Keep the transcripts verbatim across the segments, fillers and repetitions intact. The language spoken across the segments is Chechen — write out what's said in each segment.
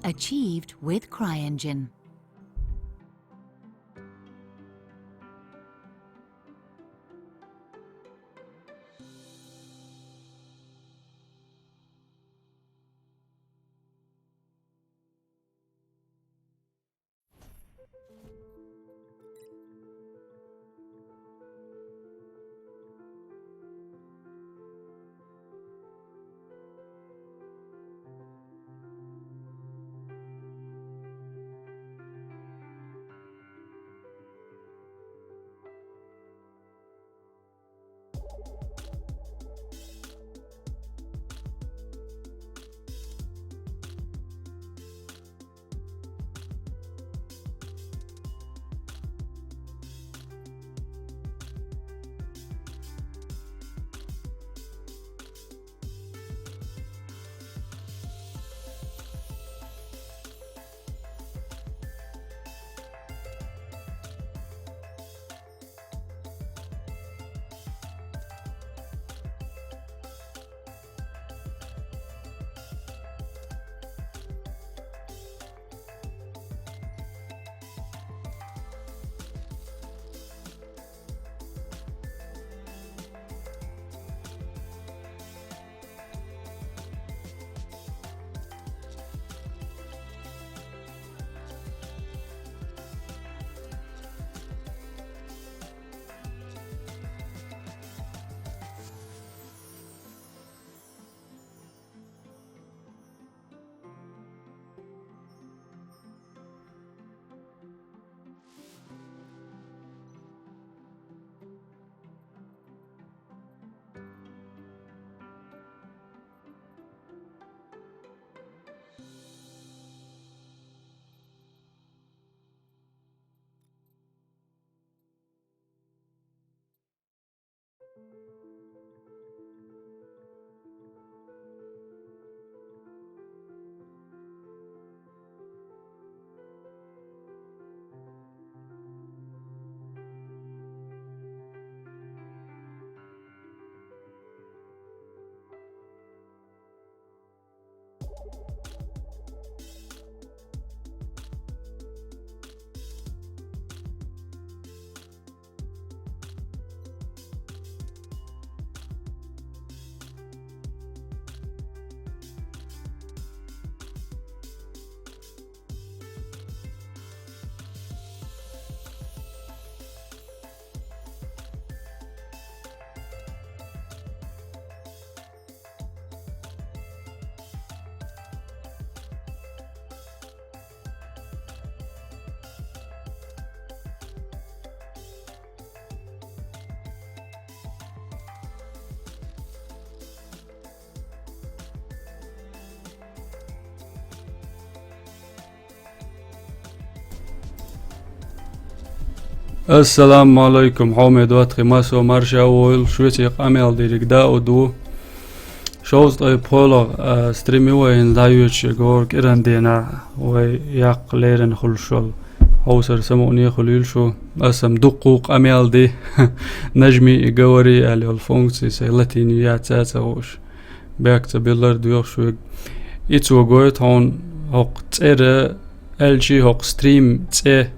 Achieved with CryEngine. Ассаламу Ӏалайкум, хьоме доттагӀий, массо марша войла, шуьца къамел дерг Дауд ву. Шовзткъе пхоьлгӀа, а, стрим ю вай хӀинца дӀайоьдуш, гора кӀиран денна вай яккха леррина хуьлуш йолу хьовсар самукъане хуьлийла шу. Аса-м дуккха а къамел ди, нажми и говори аьлла йолу функци сайн латиний яц а ца хууш. Бехк ца биллар доьхуш верг. Ицо гойту хьуна хӀокху цӀера, аьлчи хӀокху стрим цӀе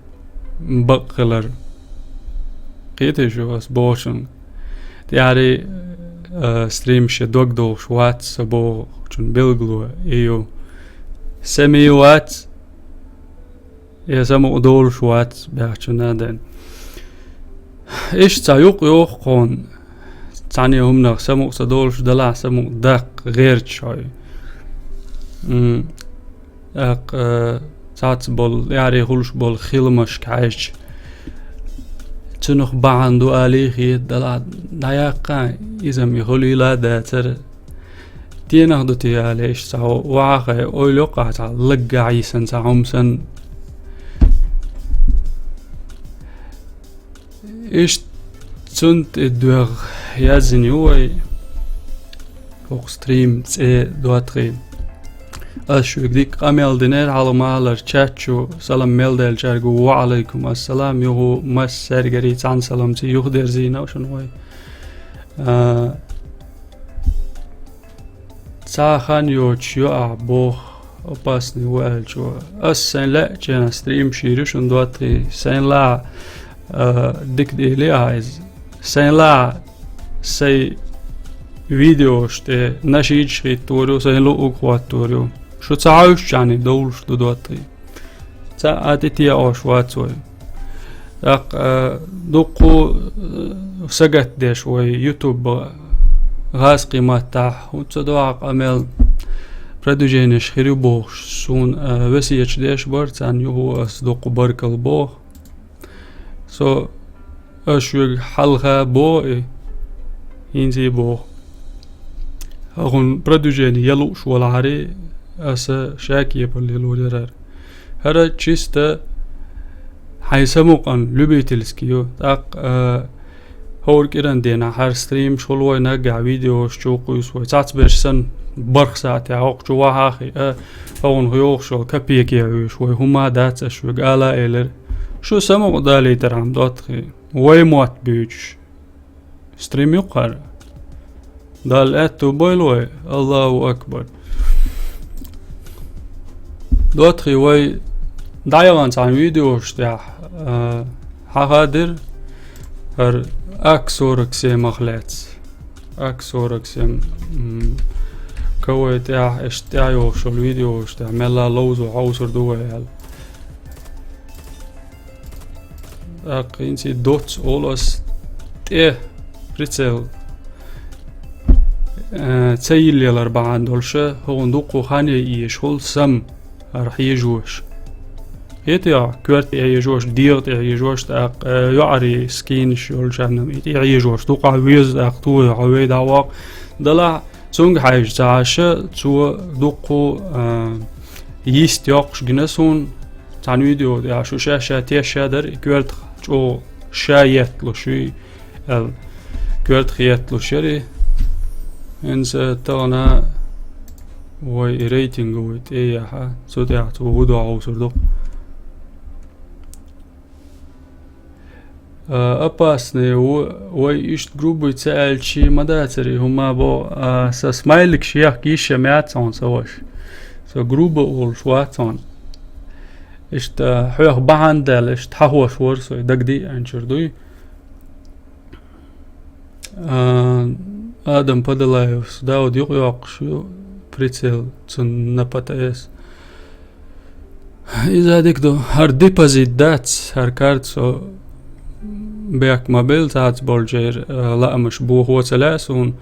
бакъ хилар. Кхетий шу ас бохучунна? ТӀаьхьарий, а, стрим шен дог дохуш вац сан бохучун билгало и ю. Сами вац. Я самукъа долуш вац баьхча наден. Иштта цхьа юкъ йоху кхунна. Цхьана хӀуманах самукъа ца долуш далахь, самукъа даккха гӀерташ хьо. М, тӀаккха, э, цхьацца болу, яре хуьлуш болу хиламашка хьаьжча, цунах бахьана ду алий хета далахь, дӀаяккха, иза-м и хуьлийла а дацара. Денах ду те алий иштта цхьа вахахь ойла йоккхахь цхьа лаг гахь йисна цхьа хӀума санна. Иштта цунна тӀе доьгӀна яздина ю вай хӀокху стрим цӀе доттагӀий. Ас шуьга дика къамел динера хьалха ма-аллара чат чу салам мел даьллачаьрга, ва Ӏалайкум ассалам, юха массаьргара цхьана саламца юхадерзийна шуна вай. А, Цхьа хан йоцуш ю ахь боху, Опасный ву аьлча. Ас сайн лаьа чена стрим шийри шун доттагӀий. Сайн ла, а, дика дели а иза. Сайн ла сай видеош тӀе нашийдаш хӀиттор ю, сайн луъуг хӀоттор ю. Шу ца хьаьвсчани довлуш ду доттагӀий. Ца а тӀе теош вац вай. ТӀаккха, а, дуккху, а, сагатдеш вай YouTube гӀаз къиматтахь, хӀунца доагӀа къамел продвиженеш хир ю бохуш, суна, а, весеташ деш бара, царна юху ас дуккху баркалла боху. Со аш шуьга хьалха боху и, хӀинца а боху. ХӀокхун продвижение я лууш валахьари, аса ша кепара лелор ярара. ХӀара чисто хьайн самукъан любительский ю. ТӀаккха, а, хӀора кӀиран дена хӀара стримаш хуьлу вай, наггахь видеош чу кхуьйсу вай. Цхьацберш санна барх сахьтехь хӀокху чу вахьа а хиъа, хӀокхунах йогӀуш йолу капеке хьуьйсуш вай хӀума дац аш шуьга ала а элира. Шу самукъадалийтархьама доттагӀий. Вай мотт буьйцуш. Стрим ю-кх хӀара. Далла аьтту бойла вай. Аллаху акбар. ДоттагӀий, вай дӀаяхана цхьана видеош тӀехь, а, хьахадира хӀара ак сорок семь-ах лаьцна. Ак сорок семь, м, КВ тӀехь, иштта тӀехь йогӀуш йолу видеош тӀехь мелла ловзо хьовсур ду вай аьлла. ТӀаккха хӀинца и доцца олу ас тӀе прицел, э, ца йиллалар бахьана долуша, хӀокхунна дуккху хан ян езаш хуьлу сам хӀара хьежош. ХӀетахь коьрта тӀе хьежош, дегӀа тӀе хьежош, тӀаккха, э, йоӀарий скинаш йолчарна и тӀе хьежош. Дукха веза тӀаккха тухий хьо вай дӀаваккха. Далахь, цунга хьаьжча ца Ӏаш, цо дуккху, а, йист йоккхуш гина суна, цхьана видео тӀехь шу ша-ша тешша дара, и коьртах чӀогӀа ша етталуш ю, аьлла, коьртах етталуш яра и. ХӀинца тахана вай и рейтинг вай тӀе яхьа, цу тӀехь цо хӀун до хьовсур ду. А, опасный ву, вай иштта грубый ца аьлча ма дацара и хӀума бо, а, сан смайликаш ехка йиш ян яц хьуна сан ваша. Со грубо олуш вац хьуна. Иштта хьоьх бахьана даьлла, иштта хьахош вара со, дагадеанчуьра дуй. А, Адам Падалаевс Дауд юкъайоккхуш ю прицел, цунна на ПТС. Иза дика ду. ХӀара депозит дац, хӀара карта со бехк ма белла, цхьацца болчеран, а, лаамаш бохо ца лаьа суна.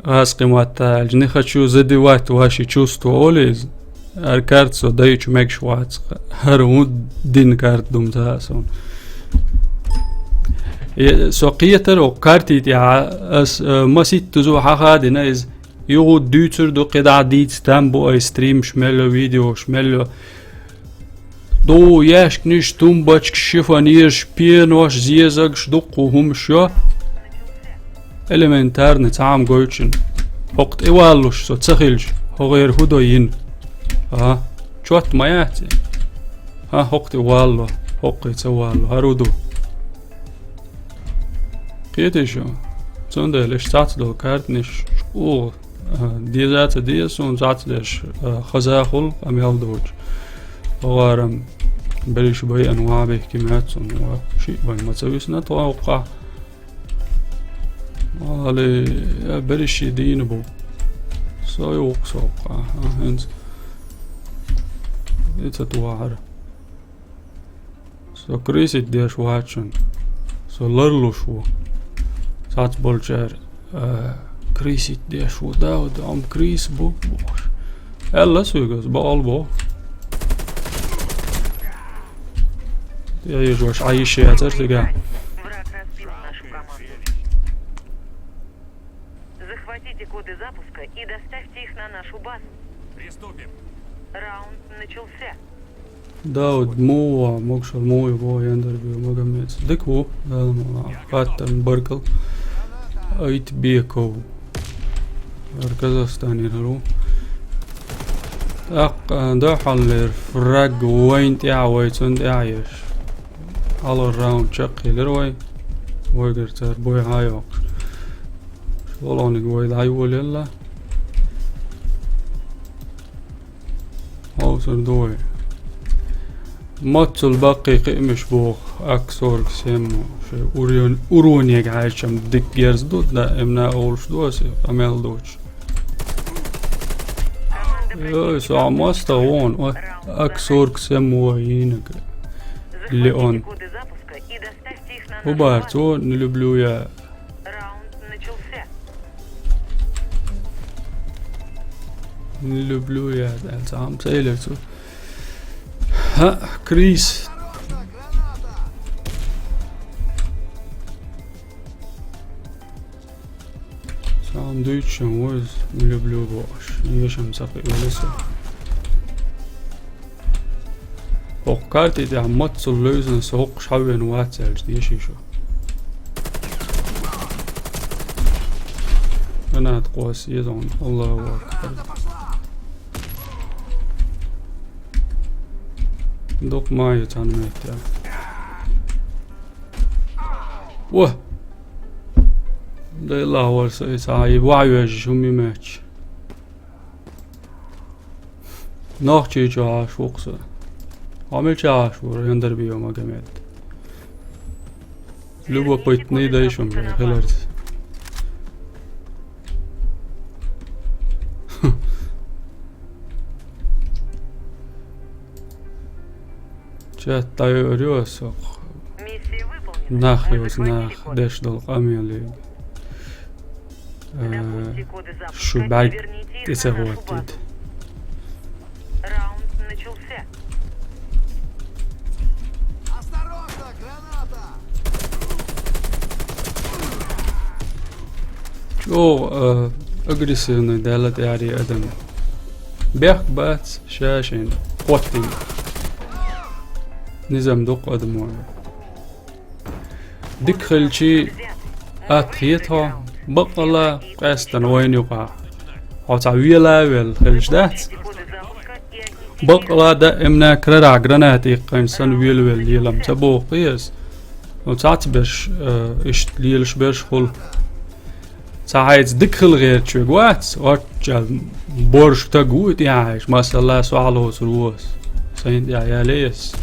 ГӀазкхи матта аьлча, не хочу задевать ваши чувства олу иза. ХӀара карта со дайчу мегаш вац. ХӀара хӀун дина карта ду ма ца хаьа суна. Э, со кхетара оцу картий тӀехь, ас, э, маситтазо хьаха а дина иза. Юха дуьйцур ду, кхидӀа дийца там бу ай стримаш мел йо, видеош мел йо. Ду яьшкнаш, тумбочкаш, шифоньераш, пенош, зезагаш, дуккху хӀумаш йо. Элементарно цхьа а ма гойтуш. ХӀокху тӀе валлуш со ца хилча, хӀокхера хӀун до йина? А, чот ма яц и? А, хӀокху тӀе валло, хӀокхе ца валло, хӀара хӀун ду? Кхетий шу? Цундела иштта цхьацца долу картанаш чӀогӀа, а, деза а ца деза суна цхьацца деш, а, хазахула къамел доцуш. ХӀокхарам берриш байъана ван бехке моьтту суна, ва шиъ бан ма ца висна тхо хӀокхахь. Али, я берриш дийна бу. Со юкъа со хӀокхахь, а, хӀинца. И ца тухахьара. Со крысить деш вац шуна. Со ларлуш ву. Цхьацца болчара, а, крысить деш ву. Да, да, ам крыс бу, бохуш. Аьлла соьга ас, бакъал боху. Я езаш Ӏайша яцара цигахь. Враг разбил нашу команду. Захватите коды запуска и доставьте их на нашу базу. Приступим. Раунд начался. Дауд, муха, могушалла муха боху Яндарбиев Магомедс. Дика ву, Дала мукъ лахь. Хаттарна баркалла. Айтбеков. ХӀара Казахстанера хӀара ву. ТӀаккха дуьххьарлера фраг вайна тӀехь, вай цунна тӀехь еш. Хьалхара раунд чекхъелира вай. Вайгара цара бой хьа а йоккхуш. ШолгӀаниг вай дӀайолаелла. Сардой. Мацул баккхий кхиъмаш боху, ак сорок семь, ши урон-, уронега хьаьжчам дика герз ду, да, эмна олуш ду аса, къамел доцуш. Йой, со а моста вон, о, ак сорок семь во йинага. Леон. Убар, цо не люблю я. Не люблю я, да, сам целлер цо. Ха, Крис. Сам дуьйцу шен вуйза, не люблю бохуш. Ешам ца кхиъ веласа. Хокху карти тӀехь маццул левзина со хӀокхуш хьаввина вац аьлча, деши шу. Гранат къоса еза хьуна. Аллаху акбар. Дукха ма ю цхьана метте. Во! Делахь вара со иза, хьан и вахьвежаш хӀума ю моьттуш. Нохчийчу Ӏаш ву-кх со. Хьо мича Ӏаш вара, Яндарбиев Магомед? Любопытный дай шуна хиларца. Чат дӀайоьур ю аса хӀокху. Нах йоцу нах деш долу къамеле. Э, шу бӀаьрг тӀе ца хӀоттийта. ЧӀогӀа, э, агрессивный даьлла тӀаьхьаре адам. Бехк бац, ша шайна хӀоттийна. Низам дукха адамо. Дика хилчий, атта хета хьо, баккъала къаьстина вайна юкъахь. Хьо цхьа вела а велла хилча дац? Баккъала даимна крарахь гранат иккхина санна велавелла лелам ца боху-кх ас. Ну, цхьацца берш, э, иштта лелаш берш хуьлу. Цхьа хьайца дика хила гӀерташ верг вац, оццул борша стаг ву и тӀехьаьжча, масала, сохьалоцур ву ас. Сайна тӀехь яле ас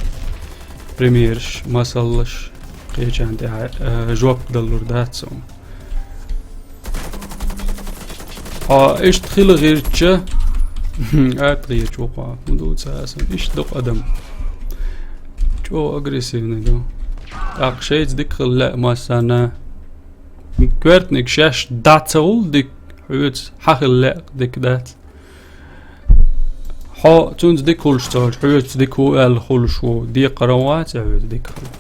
примераш, масаллаш, кхечарна тӀехь, э, жоп далур дац суна. Хьо иштта хила гӀиртча, атта гӀиртча ву хьо, хӀун ду ца аса, иштта дукха адам. ЧӀогӀа агрессивный ду. ТӀаккха шайца дика хила лаьа массарна. Коьртаниг шаьш дӀа ца гӀулла дика, хьоьца хьан хила лаьа дика дац. Хьо цуьнца дика хуьлуш ца хуьлуш, хьоьца дика ву аьлла хуьлуш ву, декхар ма вац хьоьца дика хила.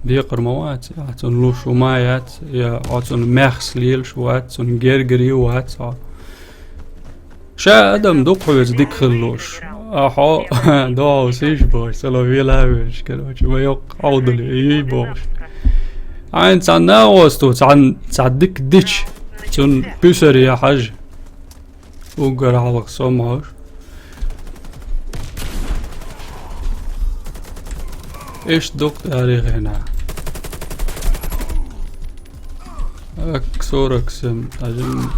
Декхар ма вац, ахьа цунна луш ву ма яц, я хьо цунна маьхза лелаш вац, цунна гергаре вац хьо. Ша адам ду-кх хьоьца дика хила лууш. А хьо догӀу сийш бохуш, цало вела а веш, короче, ма йоккха Ӏовдале, йий бохуш. Айна цхьа нагӀоста ву, цхьа, цхьа дика дича, цунна пуьсар я хьажа. Уггар хьалха со ма хьожу. Иштта дукха тӀаьхьарий хенахь. Ак, сорок семь, ажим.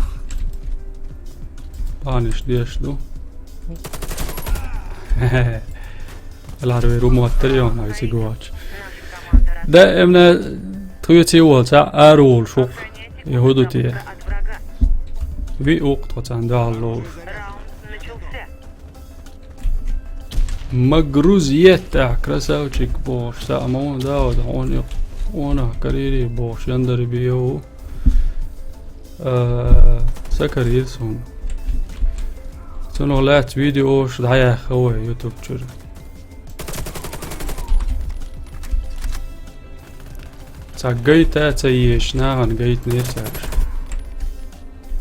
Паниш деш ду. Лар вер уматтар йо, ма цига вач. Да, эмна, тхоьций волча, ара волуш ву-кх. И хӀун ду те? Виъ ву-кх тхо царна дуьхьал ловуш. Ма груз еттахь, красавчик бохуш, цхьаъ ма ву, да, вот, хьуна, хьуна карийрий бохуш, Яндарбиев ву. А, са карийра суна. Цунах лаьцна видеош дӀаяьхна вай YouTube чуьра. Цхьа гайта а ца езаш, нахана гайтинера цаьрша.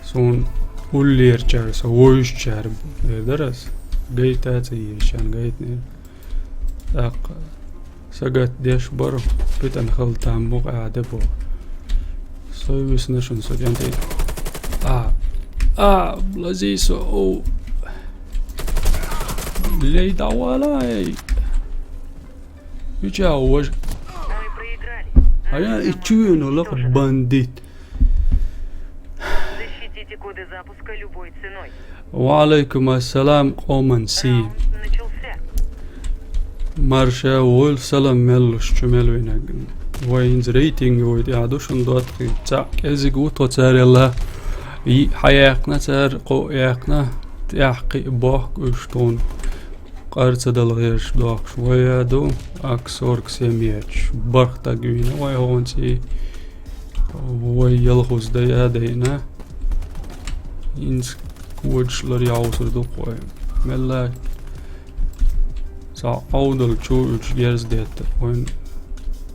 Суна уллерачара, со вовзачара, эр дара ас. Гайта а ца езаш, шайна гайтинера. ТӀаккха сагатдеш бара, питана хала там бу къаьхьа де боху. Сой висна шуна со кӀентий. А, а, лазий со, оу. Лей, дӀавала, эй. Мича ву важа? А я и чуьйна лакха бандит. Защитите коды запуска любой ценой. Ва алейкум ассалам, къоман сий. Марша войла, салам мел луш чу мел винаг. Вай хӀинца рейтинг вай тӀехь ду шун доттагӀий. Цхьаъ кӀезиг ву тхо царел. И хьаяьккхина цара, кхоъ яьккхина, тӀехь кхин бохку уьш тхуна. Къар ца дала гӀераш дохкуш вай а ду, ак сорок семь ечу. Барх таг вийна вай хӀонций. Вай ялхуз дай а дайна. ХӀинца кодаш лар явсур ду кхой. Мелла цхьа Ӏовдал чу уьдуш герз детта. Вайн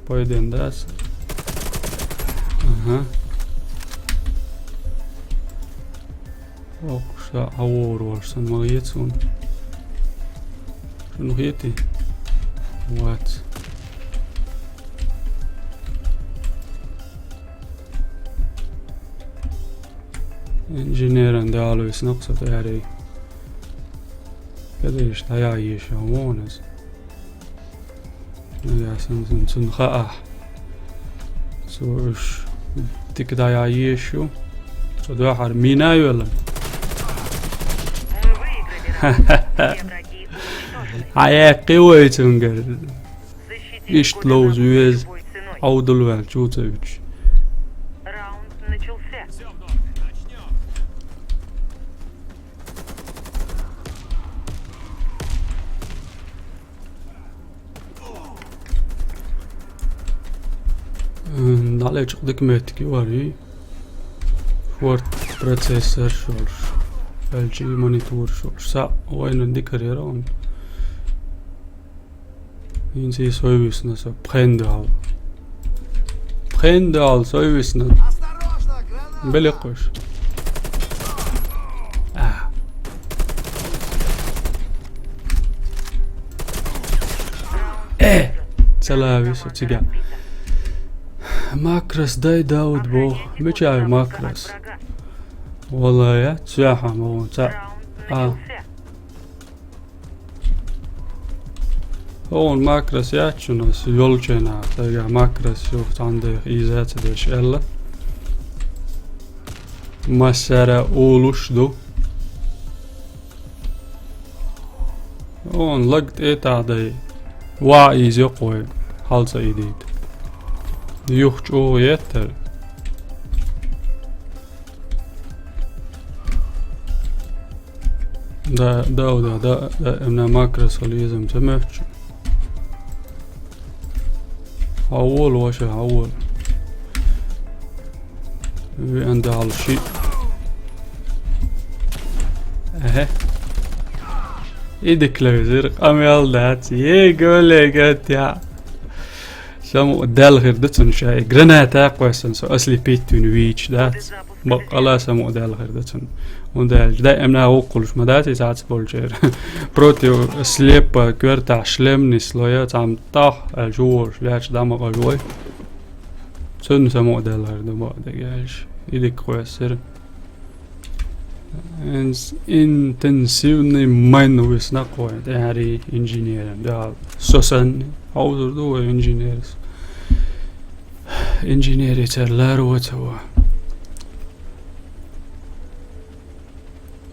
пайден дац. Аха. Ох, ша Ӏавор ваш сан ма ецун. Шуна хети? Вац. Инженеран дала висна кху тӀаьхьарий. Кадеш дӀаяхьа еза вон иза. Нагахь санна цунна хаахь. Цо уьш дика дӀаяхьа езаш ю. Цо дуьхьара мина а йоьллина. Хьан яьккхи вай цуьнгара? Иштта ловза веза, Ӏовдал ваьлла чу ца уьдуш. М, дӀалечу дика меттиг ю ари. Форт процессор шолуш. Л G монитор шолуш. Са вайна дика яра он. ХӀинца и сой висна со. Пхен дал. Пхен дал сой висна. Белекхуш. А. Э! Ца лави со цига. Макрос дай, Дауд бох. Мича ю Макрос? Валлая, цвяха ма вон ца. А. Хьуна Макрос яц шуна, ас йолчу хенахь, тайгахь Макрос юха цхьаьна дайх ийза ца деш аьлла. Массара а олуш ду. Хьуна лаг тӀе а тахьдай, ваӀа ийза йоккхой, хьал ца идийта. Юха чӀогӀа еттара. Да, да, да, да, да, эмна Макрос вализам ца моьтту. Хьан волу, ваша, хьан волу? Веан дал ши. Эхе. Идик левзир, къамел дац, его легат я. Саму дал хир ду цун шай. Граната кхоьссан со ослепительный вич дац. Баккъала саму дал хир ду цун. ХӀунда аьлча даимна вукхулуш ма дац, иза ац болчера. Против слепа коьртахь шлем нисло я, цхьамма тӀах аьлча ву волуш, лаьча дӀа ма къажу вай. Цунна саму дал хир ду бакъдерг аьлча. Идик кхоьссира. Инс-, интенсивный майн висна кхой, тӀаьхьарий инженеран. Да, со санна, хьовзур ду вай инженерас. Инженери цара ларо ца во.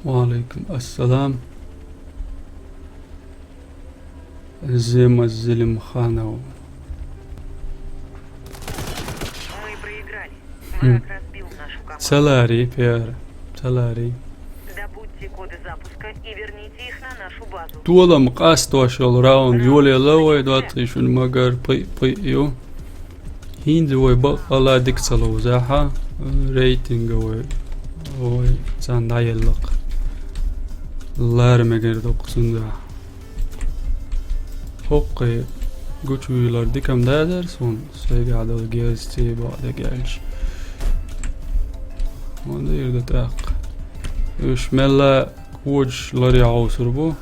Ва алейкум ассалам. Зема Зелимханов. Мы проиграли. Хм. Враг разбил нашу команду. Ца лари, Пьер. Ца лари. Добудьте коды запуска и верните их на нашу базу. Толам къастош йолу раунд йолаелла вай, доттагӀий, шуна магар пхи-, пхи ю. ХӀинца вай баккъала дика ца ловзахьа, рейтинга вай, вай царна дӀаеллакх. Лара мегар доккху цундахь. ХӀокху гучувийлар дикам дазар суна, сайгахь долу герзаций бакъдерг аьлча. ХӀунда ир ду тӀаккха? Уьш мелла кочаш ларе хьовсур бу.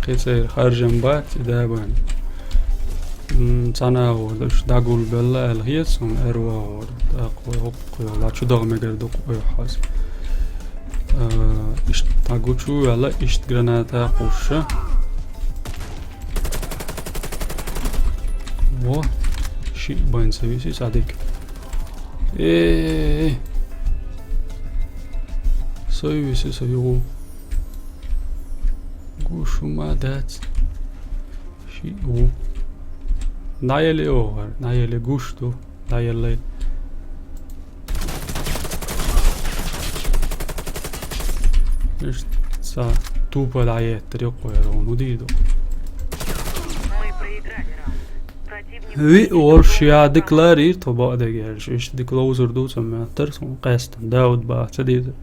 Кхин церан харжам бац и дабан. М, цхьана агӀор ду, уьш дӀагулбелла аьлла хета суна, аьрру агӀор. ТӀаккха вай хӀокху йолу, чу даха мегар ду-кх вай хьаза. А, иштта дӀагучу ваьлла, иштта граната кхуша. Во, шиъ бан ца виси цхьа дика. Э, Со висе со югу. Гуш ма дац. Ши у. Наеле огар, наеле гуш ду, наеле. Ишт са тупо дӀаеттар юккъера вон, удийду. Мы проиграли раунд. Противник Ви уничтожил орш я план. Декларир, то баъ дегерш. Ишт дик ловзур ду, цо меттар, сон къестан. Дауд баъ, ца дийду.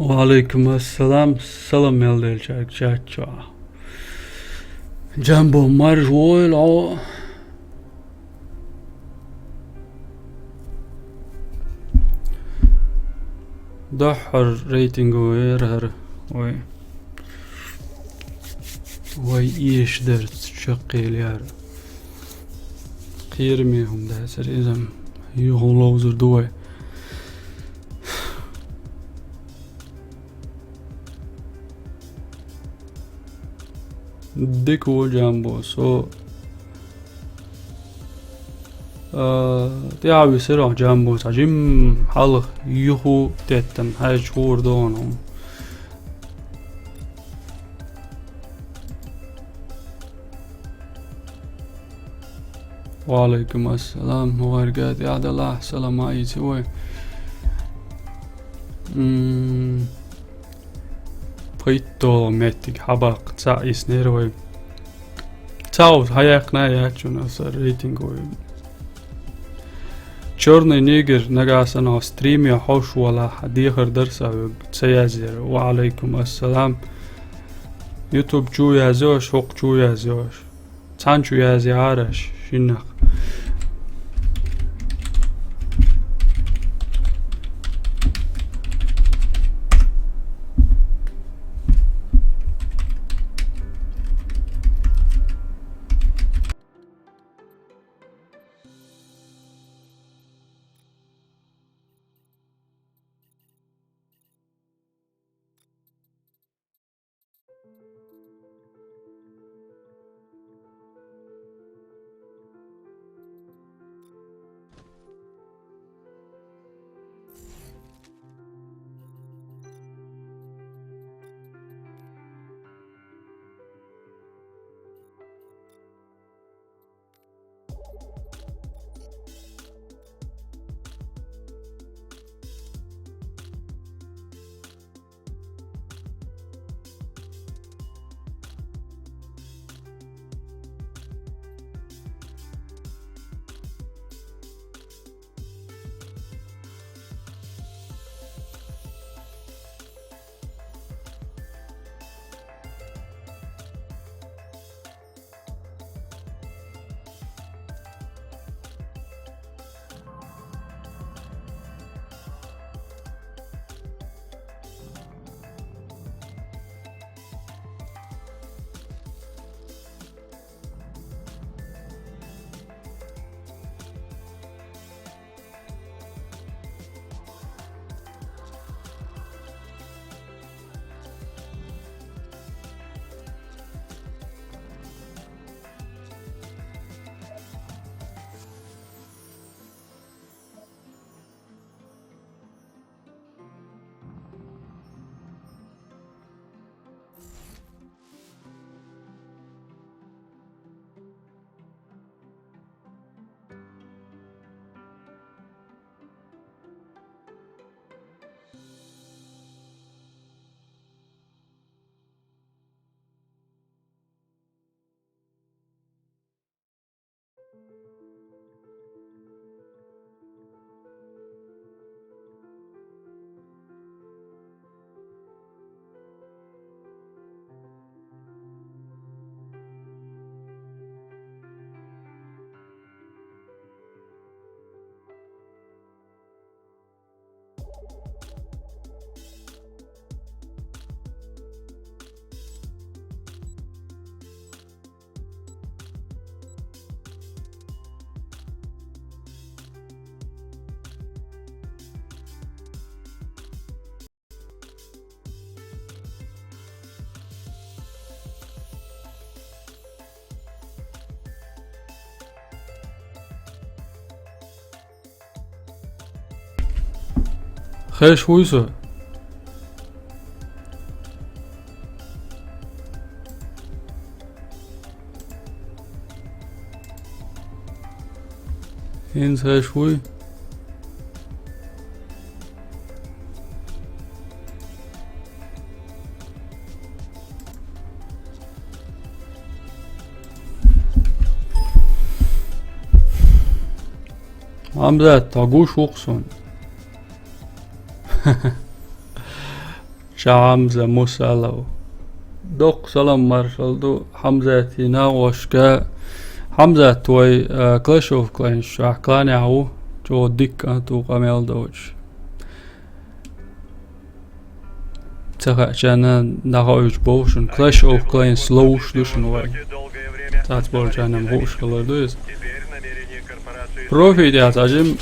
Ва алейкум ассалам. Салам мел делчарг чаччо. Джамбо марш войла. Доххьар рейтинг вер хӀара. Ой. Вай иш дерц чаккхелияр. Кхераме хӀума дацар изам. Юхун ловзур ду вай. Дика ву, Джамбо, со, а, тӀаьхьа висира Джамбо, цхьа жим хьалха юху теттан, хьаьжча хуур догӀун хӀума. Ва алейкум ассалам. Варга тӀаьхьа далахь, салам Ӏайци вай. М, Пхийтто меттиг хьабаккха цхьаъ иснер вай. Цхьа хьаяьккхина яц шуна аса рейтинг вай. Чёрный негр нагахь санна стриме хьош валахь, дехар дар са хьоьга, ца язъяр. Ва алейкум ассалам. YouTube чу язъеш, хӀокху чу язъеш. Цхьана чу язъяхьара аш, шиннах. Кхеш вуй со? ХӀинца кхеш вуй? Хьамзат, хьо гуш ву-кх суна? Ча Хьамза Мусалов. Доккха салам маршалла ду Хьамзатий нагӀошка. Хьамзат, вай, а, Clash of Clans чохь кланехь ву, чӀогӀа дика кӀант ву къамел доцуш. Ца хаьачарна дӀахоуьйтуш боху шуна, Clash of Clans ловзуш ду шуна вай. Цхьацца болчарна-м хууш хилар ду иза. Профи тӀехь цхьа жима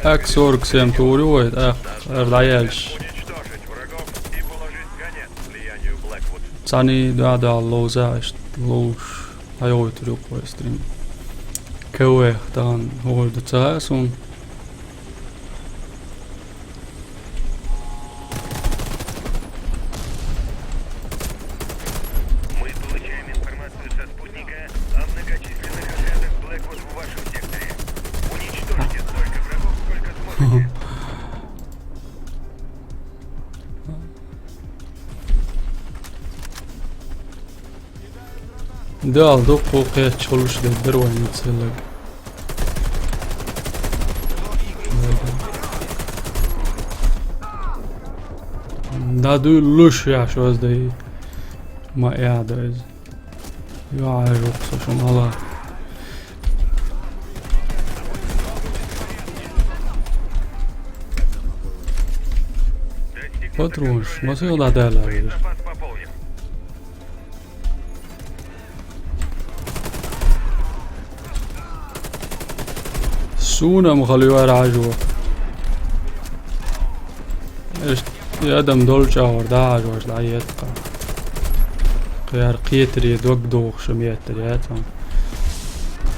Ак сорок семь тур ю вай, тӀаккха ара дӀаяьлча. Цхьаьний дуьхьал-дуьхьал ловза, иштта ловзуш, дӀайохуьйтур ю-кх вай стрим. КВ тахана хӀора ду ца хаьа суна. Мы получаем информацию со спутника о многочисленных отрядах Блэквуд в вашем секторе. Уничтожьте столько врагов, сколько сможете. Дала дуккха кхетча хуьлуш дерг дара вайн мацаллаг. ДӀадуьллуш яш ваздай. Ма яда иза. ЙоӀ, жук со шуна ала. Патронаш, масала дӀадала веза. Суна-м хала ю ара Ӏажо. Иштта адам долчу агӀор дӀа Ӏажош дӀаетта. Кхера кхетаре дог дохуш меттара яц хьуна.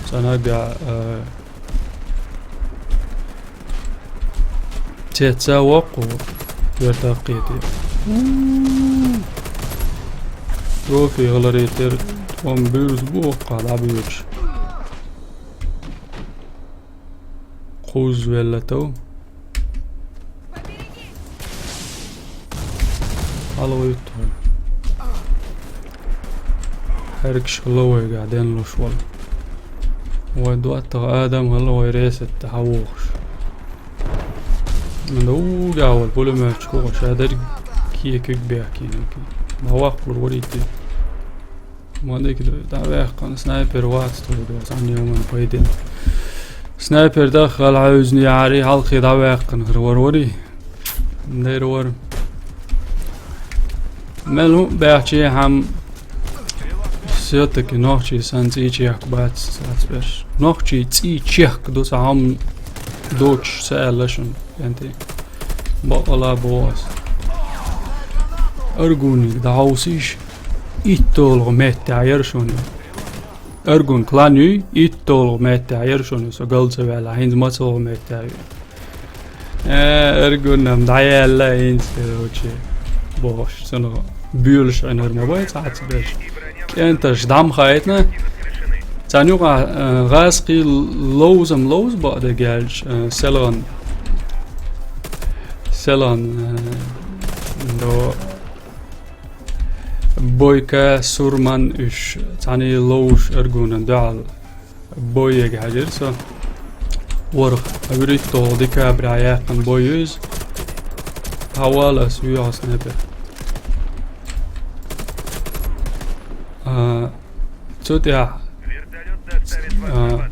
Цхьа нагахь, а, Цецвоккху, вертахь кхетий. Профи хиларе тера тхо-м буьйса бу хӀокхахь дӀабуьйцуш. Кхузза велла тов. Хьала вуьйту хьуна. Хьеркаш хилла вайгахь денлуш волу. Вай доттагӀа адам хилла вай ресетта хьан вохуш. Нугахь волу пулемётчик ву, ша дерг кекиг бехкийна. Ма ваккхалур варийти. Ма дика ду, дӀаваьккхина снайпер вац тхуна доцу, Ӏан йоман пайдина. Снайпер даххал хьаьвзина яхьарий, хьалхе дӀаваьккхина хир вар варий. Дера вара. Мел хӀун а баьхчи хьан, всё-таки нохчий санна цӀий чехка бац цхьацца берш. Нохчий цӀий чехка ду цхьа хӀума доцуш ца аьлла шуна, кӀентий. Бакъала боху ас. Аргуниг дӀахьовсийша, итталгӀа меттехь яра шуна. Аргун клан юй, итталгӀа меттехь яра шуна, со гал ца ваьлла, хӀинца мацалгӀа меттехь ю. Э, Аргунам дӀаяьлла хӀинца, короче, бохуш, цунах буьйлуш Ӏинар ма бай цхьацца берш. КӀенташ дӀа ма хаийтина. Царна юкъахь, э, гӀазкхий ловзам ловза бакъдерг яьлча, э, селгӀан, селгӀан, э, до Бойка, Сурман уьш цхьаьний ловзуш Аргунан дуьхьал бой ега хьаьжира со. ВорхӀ, вуьрхӀитталгӀа декабрехь яьккхина бой ю иза. Хьавала ас вуьйхьа снайпер. А, цу тӀехь, а,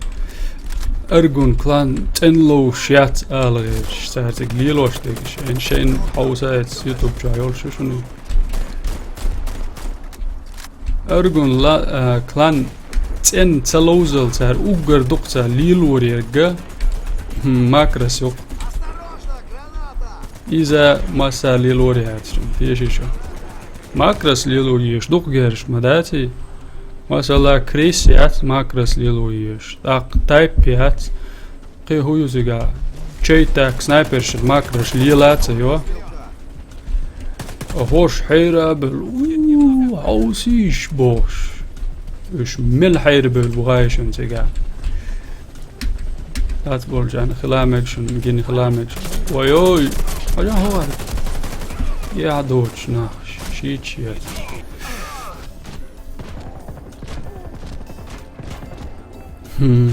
Аргун клан цӀена ловзуш яц ала гӀерташ, цаьрца лелош дерг шайн, шайн хьовса эцна YouTube чохь йолуш ю шуна. Аргун ла-, а, клан цӀена ца ловзал цара уггар дукха ца лелорерга, хм, макрас юкъа. Иза масса лелор яц шуна, теший шу. Макрас лело еш дукха герзаш ма даций. Масала, Крис яц макрас лело еш. ТӀаккха тайп яц. Кхин хӀун ю цигахь? Чай так снайпершин макраш лелаца йо. А хош хьейра бел, у, хьаусиш бохуш. Уьш мел хьейра бел бу гӀайшин цига. Дац болчана хила мегшин, гин хила мегшин. Ой-ой, хьажа хьовар. Я доч нах, шич я. Хм.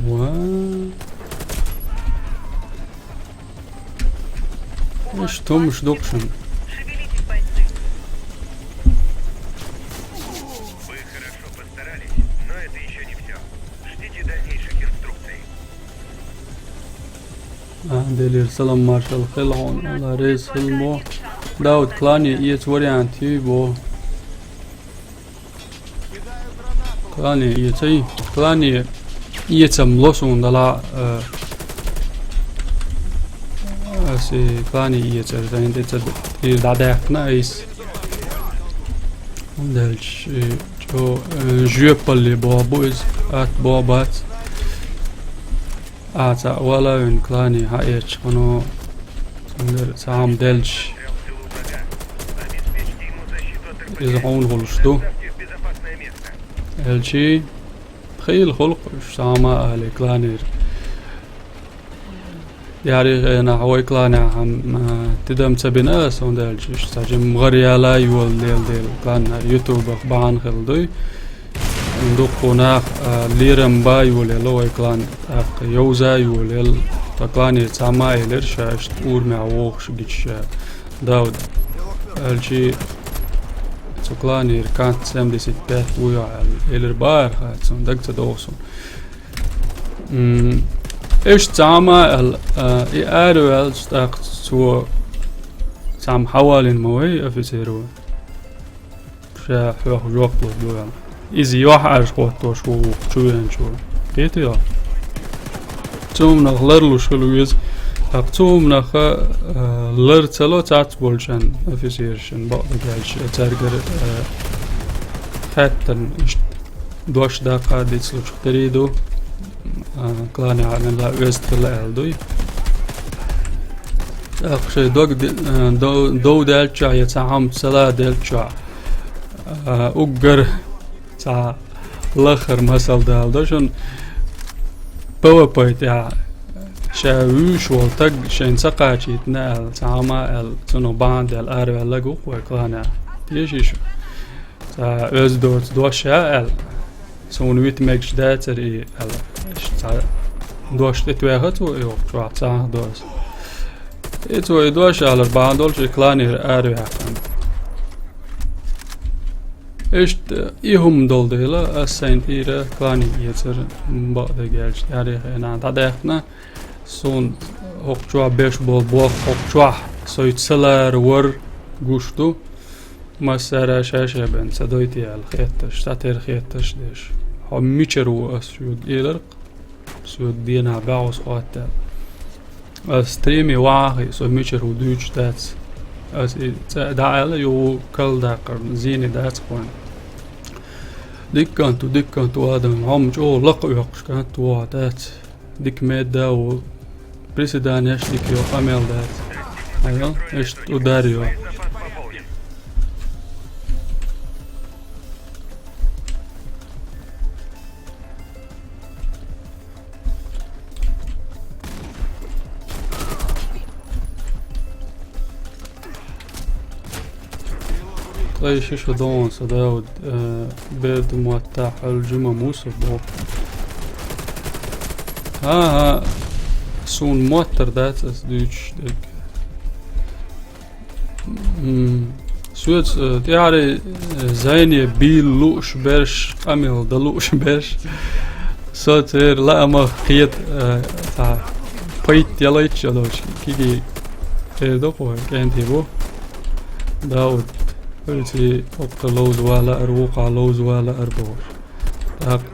Ва. Ну что мы ждёкшим? Вы хорошо постарались, но это еще не все. Ждите дальнейших инструкций. А, делир салам маршал хелон, Алла рез хилмо. Дауд клани иец вариант ю бо. Клани иецай, клани иецам лосун дала, э, аси клани иецар, зайн деца ир дадахна ис. Дальше, э, чё, э, жёпали бо, бо из, ат бо бац. А, цхьа вала вин клани хьаэцча хьуна, цундела цхьа хӀума делча, иза хьуна хуьлуш ду. Элчи, хийла хӀуллакх уьш цхьа хӀума али кланера. Яри хенахь вай кланехь хьан, а, тидам ца бина аса, хӀунда аьлча уьш цхьа жимма гӀар яла йола лела дела кланна ютубах бахьана хила дуй. Дуккха нах, а, лерам ба йолаелла вай клан, тӀаккха йовза йолаелла. Ткъа клане цхьа ма элира, ша иштта урамехь вогӀуш гича ша Дауд. Аьлчи цу кланера кант семьдесят пять ву йо аьлла. Элира бахара хаа, цунна даг ца догӀу суна. М, иштта цхьа ма аьлла, а, и араваьлча тӀаккха цо цхьа ма хьавалийна ма вай офицеро. Ша хьох жоп луш ду аьлла. Иза йохьаш хӀоттош ву вукху чу веанчо. Кхетий хьо? Цу хӀуманах ларлуш хила веза. ТӀаккха цу хӀуманах, а, лар ца ло цац болчан офицершан бакъдерг аьлча, цаьргара, а, хаьттина иштта дош даккха дицлучух тери ду. А, кланехь мелла оьзда хила аьлла дуй. ТӀаккха шайн дог ди-, а, дов-, дов даьллачохь я цхьа хӀума сала даьллачохь, а, уггар цхьа лаххара масал дала до шуна. П В П тӀехь ша вуьйш волу таг шайна ца кхачийтина аьлла, цхьа хӀума аьлла, цунах бахьана даьлла араваьлларг ву-кх вай кланехь. Теший шу? Цхьа оьзда доцу дош а аьлла, суна вита мегаш дацара и аьлла. Иштта цхьа дош тӀетоьхна цо и йолчохь цхьа дош. И цо и дош алар бахьана долчу и кланера араваьккхина. Иштта и хӀума долу дела, ас сайн тӀера клане эцар бакъдерг аьлча, тӀаьхьарий хенахь дӀадаьккхина. Суна хӀокху чохь беш болу болх хӀокху чохь со ца лара вар гуш ду. Массара ша-ша бен ца дойтий аьлла хетташ, цхьатера хетташ а деш. Хьо мичара ву ас шуьга элира-кх, соьга денахь бӀозза хӀоттаьлла. Ас стриме вахахь, со мичара ву дуьйцуш дац. Ас и цӀа дӀааьлла, юха ву калдаккхарна, зене дац-кх вайн. Дика кӀант ву, дика кӀант ву адам, хьо-м чӀогӀа лакха оьккхуш кӀант ву, дац. Дика медда а ву, приседанеш дика йо, къамел дац. Айо, иштта удар йо. Ткъа ши шу догӀун со, Дауд, э, берда мотта хьал жима мусор бо. ХӀан-хӀа, суна моттар дац ас дуьйцуш дерг. М, соьца, э, тӀаьхьарий, э, зайне бийла лууш берш, къамел дан лууш берш. Со церан лаамах кхета, э, цхьа пайт ялайча а долуш, кегий эр ду-кх вай, кӀентий бу. Дауд, хӀуьлций хӀокху тӀе ловза вала ара, вукхахь ловза вала ара бохуш. ТӀаккха,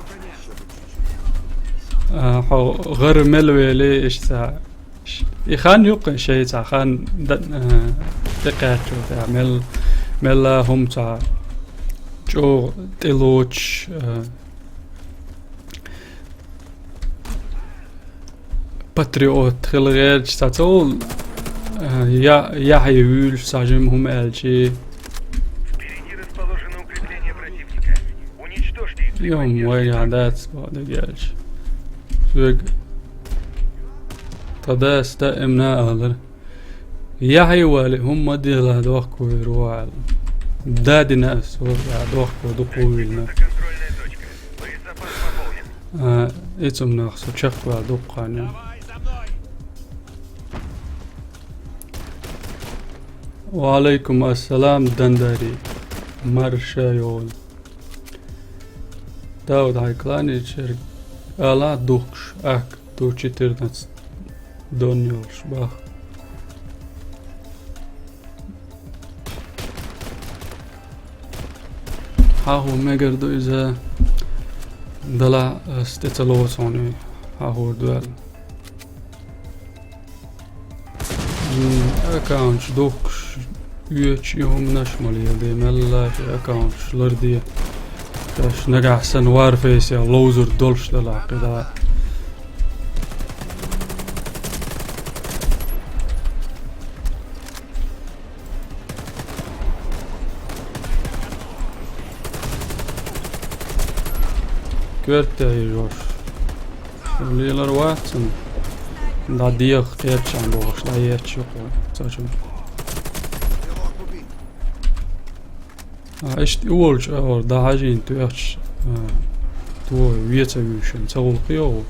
а, хьо гӀар мел вели, иштта цхьа, ш-, и хан юккъе шайца хан дан, а, тӀекхаьччо тӀехь мел Мелла хӀума цхьа чӀогӀа тӀелоцуш, а, патриот хила гӀерташ цхьа ца волу, а, я-, яхье вуьйлуш цхьа жима хӀума аьлчи. Впереди расположено укрепление противника. Уничтожьте их при поддержке. Йо, вай, я дац, боху дагахь аьлча. Соьга тхан дас даимна алара. Яхье вале, хӀумма а дела дохко вер ву аьлла. Да дина ас, вот, я дохко дукха вуьйлина. А, и цунах со чекхваьлла дукха хан. Ва алайкум ассалам, Дандари. Марша йолу. Дауд, хьайн кланечуьра ала духкуш, ахка ду четырнадцать дон йолуш бах. Хьан хӀун мегар ду иза? Дала ас тӀе ца лоцу хьуна, хьан хӀур ду аьлла. М, аккаунташ духкуш, оьцуш и хӀуманаш ма леладе, мелла шайн аккаунташ ларде. Шаьш нагахь санна Warface-ехь ловзур долуш делахь кхидӀа. Коьрта тӀе хьийжош. Лелар вац цунна. ДӀадеха кхеччахьана бохуш, дӀаетташ юкъа цӀа чу. А, иштта и волчу агӀор дӀахьажийна тоьхча, а, тхо вен ца вуьйшина, ца гӀуллакх йогӀу.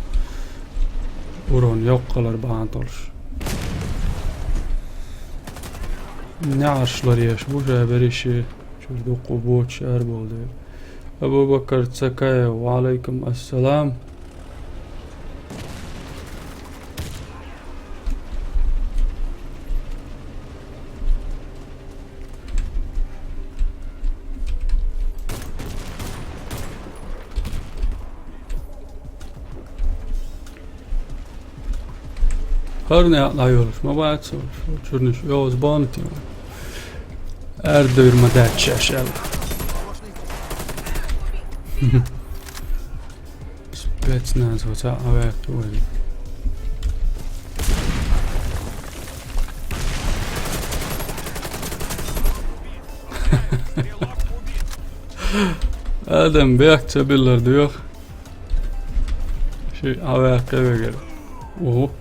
Урон йоккха хилар бахьана долуш. НеӀарш ларъеш бу ша берриш, чуьра дуккха боцуш арабовла дела. Абу-Бакар Цакаев, ва алайкум ассалам. ХӀара некъ дӀайолуш ма бац, чуьрнаш йоза бонти. Аьрдуьйр ма дац шаьш аьлла. Спецназ ваца а ваьккхи вайн. Адам бехк ца биллар доьху. Ши а ваьккхи вегар. Уху.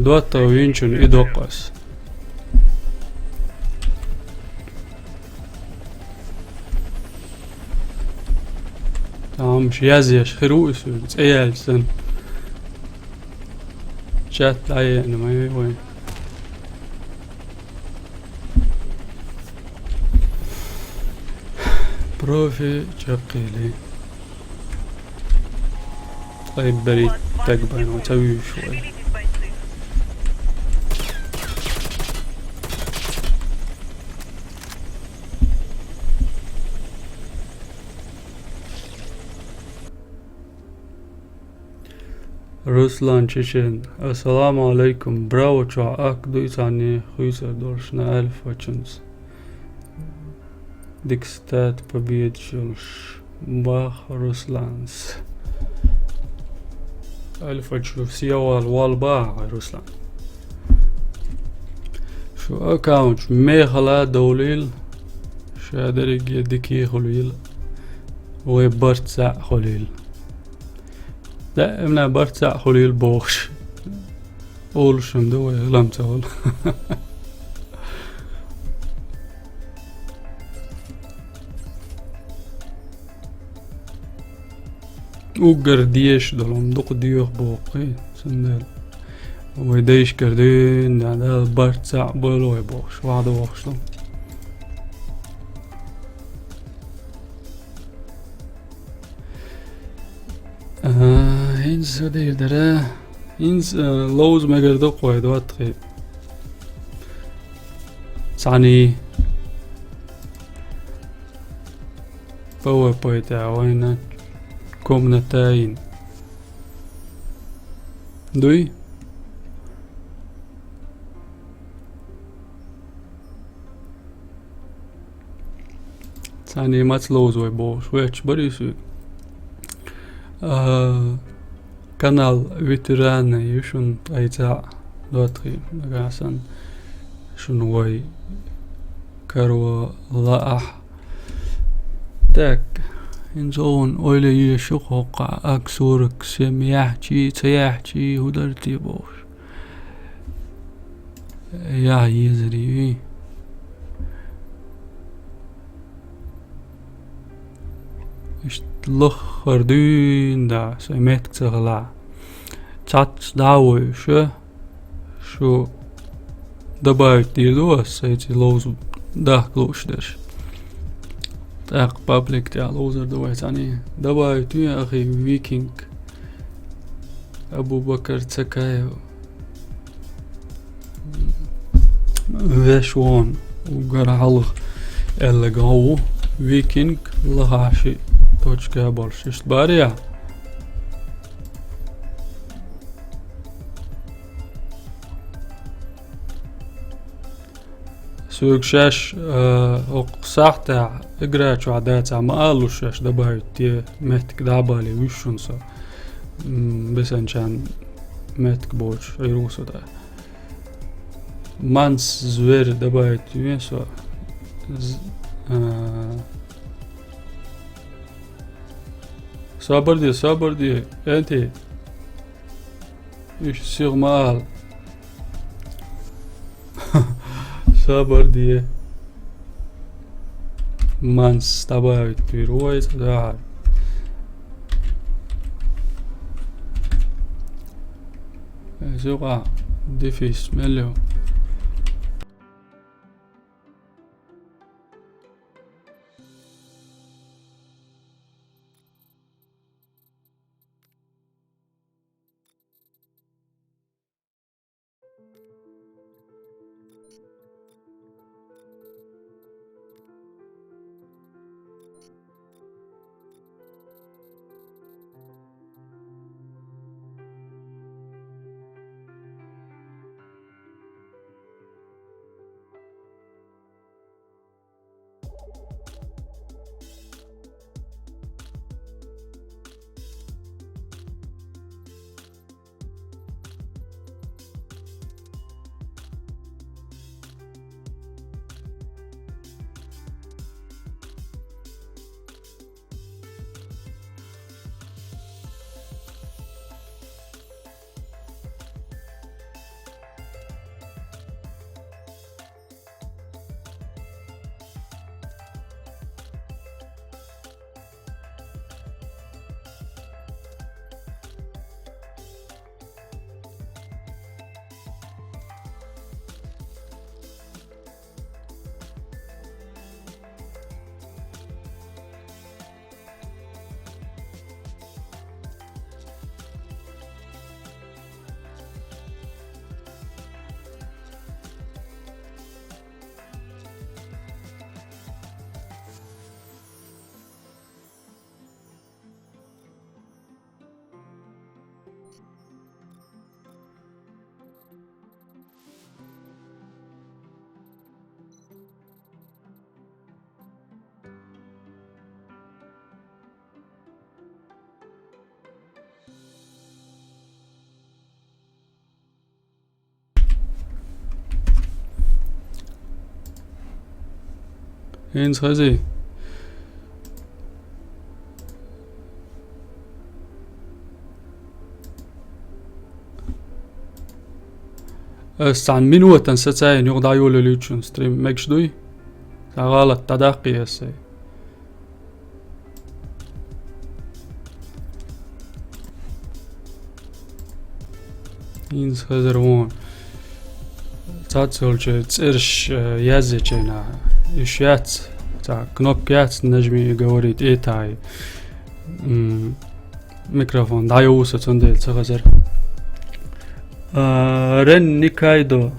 ДоттагӀа винчун и доккхас. Тамаш язъеш хир ву и соьга, цӀе яьлча санна. Чат дӀаеана ма ю вайн. Профи чекхъели. Ткъе берхӀитта стаг байна, ца вуьйш вай. Руслан Чечен. Ассаламу алайкум. Браво чохь ахка дуй цхьанне хуьйцур долуш на Альфачунца. Дика стат победаш йолуш. Бах Русланс. Альфачу севал вал бах, Руслан. Шу аккаунт мехала довлийла, ша дерриге дикий хуьлийла, вай барт цхьаъ хуьлийла. Даимна барт цхьаъ хуьлийла бохуш. Олуш ма ду вай, хилам ца волу. Уггар дезаш долу хӀума дукха доьху боху-кх, цундела вай дайшкара дуьйна Дала барт цхьаъ бойла вай бохуш, вахьда вохуш ду. А, хӀинца со дийр дара. ХӀинца, э, ловза мегар ду-кх вай доттагӀий. Цхьаьний ПВП тӀа вайна комната йина. Дуй? Цхьаьний маца ловза вай бохуш, ваьчча барий соьга. А, канал ветераны ю шуна, ткъе цхьаъ доттагӀий, нагахь санна шуна вай каро лаахь. Так, хӀинца вон ойла еш ю-кх хӀокхахь, ак сорок семь яхьчий, ца яхьчий, хӀун дара те бохуш. Яхь езар юй. Иштта лаххара дуьйна да, сайн меттиг ца хилахь. Цхьацца дӀа а вуьйш, шу добавить дийр ду ас, сайци ловза дахка лууш дерш. ТӀаккха паблик тӀехь ловзар ду вай цхьаьний. Добавить ве ахи Викинг. Абу-Бакар Цакаев. Веш вон, уггар хьалха аьлларг хьо ву, Викинг, лахахь шиъ точка болуш. Иштта барий ахь? Соьга шаьш, а, хӀокху сахьтехь игра чохь дацахь ма алалуш шаьш, добавить де, меттиг дӀа а бале, вуьйш шуна со. М, бесанчан меттиг боцуш, Ӏийр ву со тӀаккха. Манс звер добавить ве со. З-, а, собар де, собар де, энти. Уьш сиха ма ала. Собар де. Манс добавить вир вай цӀа дахьар. Иза юкъа дефис мел ю. ХӀинца хезий? Ас цхьана минутан сацайна юха дӀайолалуьйту шуна стрим. Мегаш дуй? Сан гӀалат дӀадаккхий ас сайн. ХӀинца хезар вон. Цхьаццайолчу цӀераш, э, язъечу хенахь. Уьш яц, цхьа кнопка яц, нажми и говори, тӀе а тахьий. М, микрофон дӀайовса, цундела ца хезар. А, Рен Никайдо.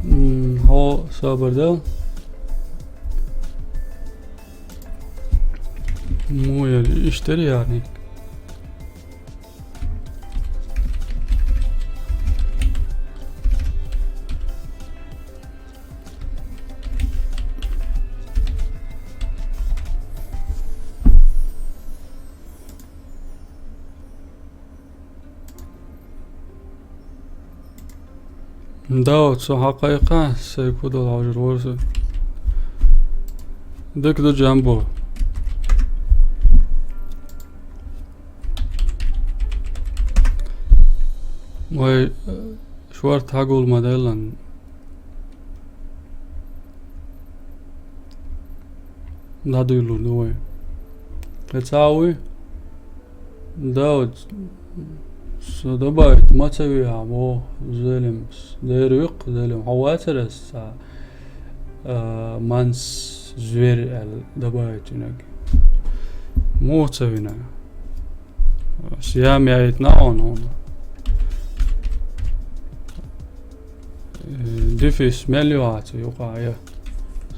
М, хьо собар дел. Муяр иштери яни. Да, вот со хьакхайкха, сай кудал хьожур ворса. Дик ду, Джамбо. Вай, э, шорт хьагул ма деллан. Да дуйлур ду вай. Э, цауи? Да, вот, со добавить ма ца виха, во, зелем, с-, дервикъ, зелем, хьо вацарас, а, а, манс звер ал добавить винаг. Мух ца вина. Сиям яйт на он, он. Э, дефис мел ю аца юкъа, я.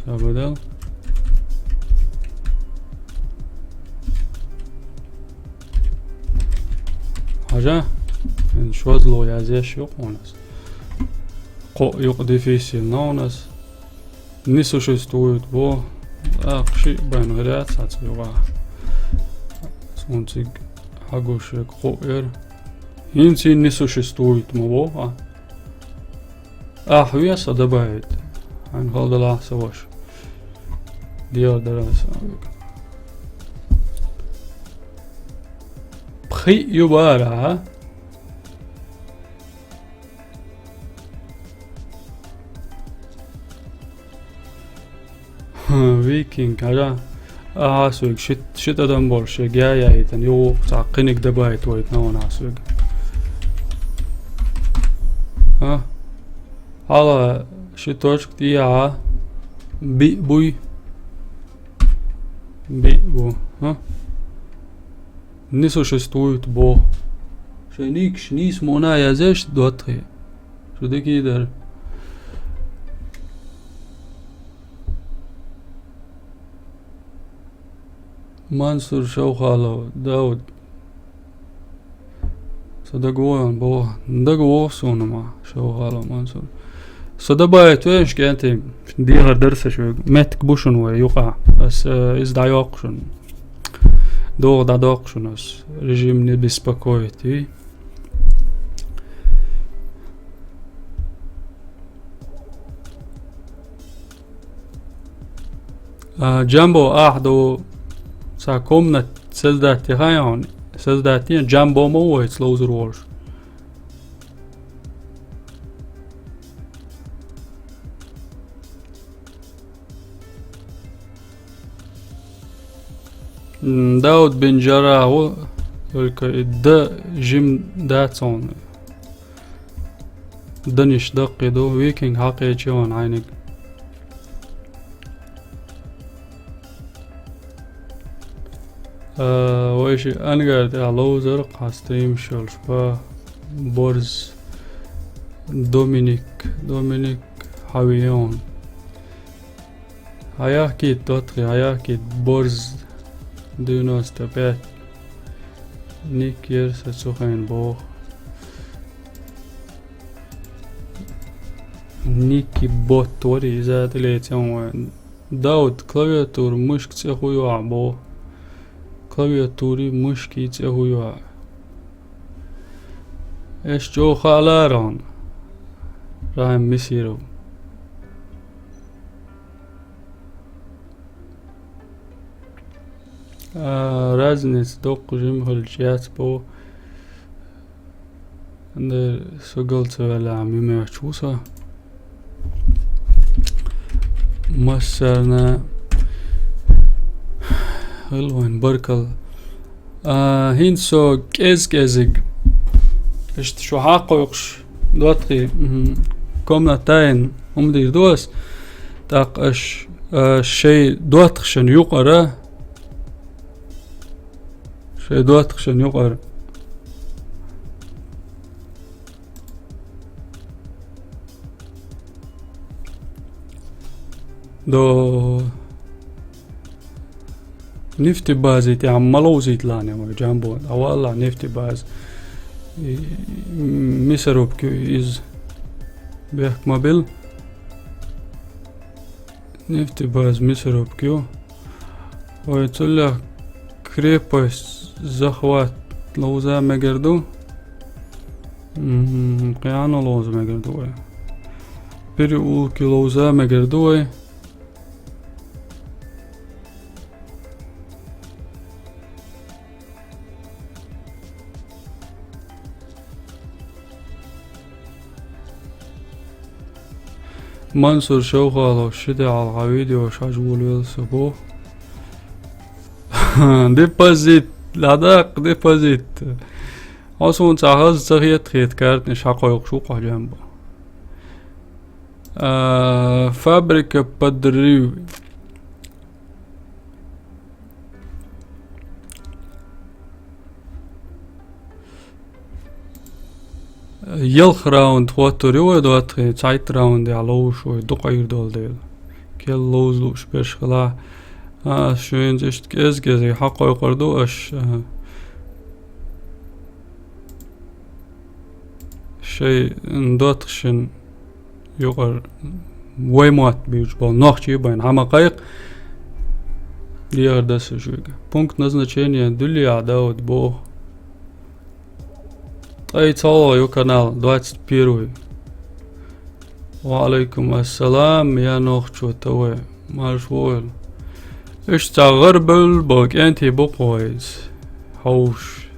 Сабадал. Хьажа, эн шозло язеш юкъ у нас. Къо юкъ дефис на у нас. Не существует бо. А, хши байн вариант аца юкъа. Сунциг хьагушек къо эр. Инци не существует ма бо, а. Ахь веса добавить. Ан халдала саваш. Диар дараса. Пхи юбара, а? Викинг, хьажа. Ахьа суйг шит, шит адам болуш, я гя яйтан, ю, ца къиниг дабайт вайт на ван ахьа суйг. А? Хьала ши точка тӀе а, би буй. Би бу. А? Не существует бо. Шайникш нийс мона язеш дотхи. Шу дикидар. Мансур Шовхалов, Дауд. Со дагвоан бо, дагвоан суна ма, Шовхалов Мансур. Со дабайт веш кенти, дигар дарса шо, метк бушун вай юкъа. Ас, э, из дайокшун. Догъ дадокшун ас. Режим не беспокоит, и? А, Джамбо, ахь ду ца комнат создать тихайон, создать тихайон, Джамбо ма войц лоузур волш. М, Дауд бин Джараху, только и д жим дацон. Даниш даккхи ду, викинг хьакъечи ван хьайниг. А, вайши ангар тӀа лоузар, хьа стрим шолш ба, Борз, Доминик, Доминик, хьавион. Хьаяхкит, дотхи, хьаяхкит, Борз, девяносто пять. Ник ерса цухайн бох. Ники бот вари, иза тӀалецян ван. Дауд, клавиатура мышк цӀе хуйва бо. Клавиатури мышки цӀе хуйва. Эш чо халарон. Райм Мисиров. А, разница доккха жимхалча яц бо. Андер сугал ца вела мимеш вуса. Массарна хилван баркал. А, хин со кез-кезиг. Ишт шу хьакъойкъш дотхи, мгм, комнатайн умдир дос. Так аш, а, шей дотхшан юкъара. Шей дотхшан юкъара. До нефтебази тӀехь ма ловзийталахь вай, Джамбо. Ӏа валахь нефтебаза. И, мясорубка ю иза. Бехк ма билла. Нефтебаза мясорубка ю. Вай цуллех крепость захват ловза мегар ду. М, кхин хӀун ловза мегар ду вай? Переулки ловза мегар ду вай. Мансур Шовхалов, ши де хьалха видеош хьажа волавелла со боху. Депозит, ладакъ, депозит. Хьо суна цхьа хаза ца хета, хета картнаш хьакхойкхуш ву-кх хьо, Джамбо. А, фабрика подрыв. Ялх раунд хӀоттор ю вай доттагӀий, цхьайтта раундехь ловзуш вай дукха Ӏийр долу дела. Кел ловза лууш берш хилахь. А, ас шуьйца иштта кӀез-кӀезиг хьакхойкхур ду аш, а, шайн доттагӀашна юкъара вай мотт буьйцуш болу нохчий байна хьан ма кхайкха. Дехар дан сан шуьга. Пункт назначения дуьллехь, Дауд, боху. Ткъе цхьалгӀа ю канал, двадцать первый. Ва алейкум ассалам, я нохчо, тове, марш вогӀийла. Уьш цхьа гӀарабевлла бо кӀентий бу-кх вай иза. Хьовш,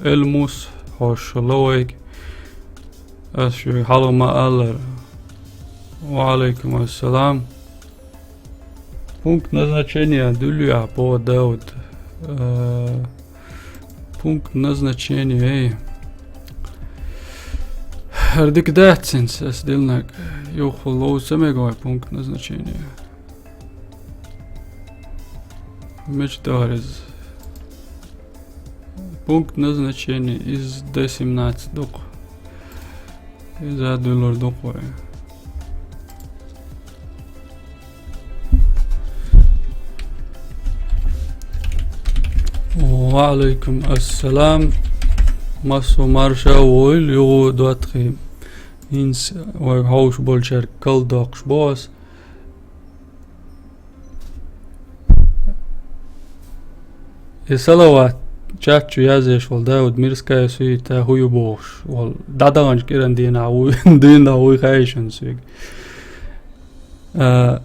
Элмус, хьош ло вайга. Ас шуьга хьалха ма-аллара. Ва алейкум ассалам. Пункт назначения дуьллехь, боху Дауд. Э, пункт назначения, эй. ХӀара дика дац хӀинца ас диллинарг. Юха ловза ца мега вай пункт назначения. Мича дахара иза? Пункт назначения из Д семнадцать ду-кх. Иза дуьллур ду-кх вай. Ва алейкум ассалам. Массо марша вогӀийла, юха доттагӀий. ХӀинца вай хьовш болчаьрга кал доккхуш боху ас. И салават чат чу язъеш волу Дауд, мирская суета хӀун ю бохуш волу, дӀадаханчу кӀиран дийнахь вуй, дийнахь вуй хаьий шуна соьга. А,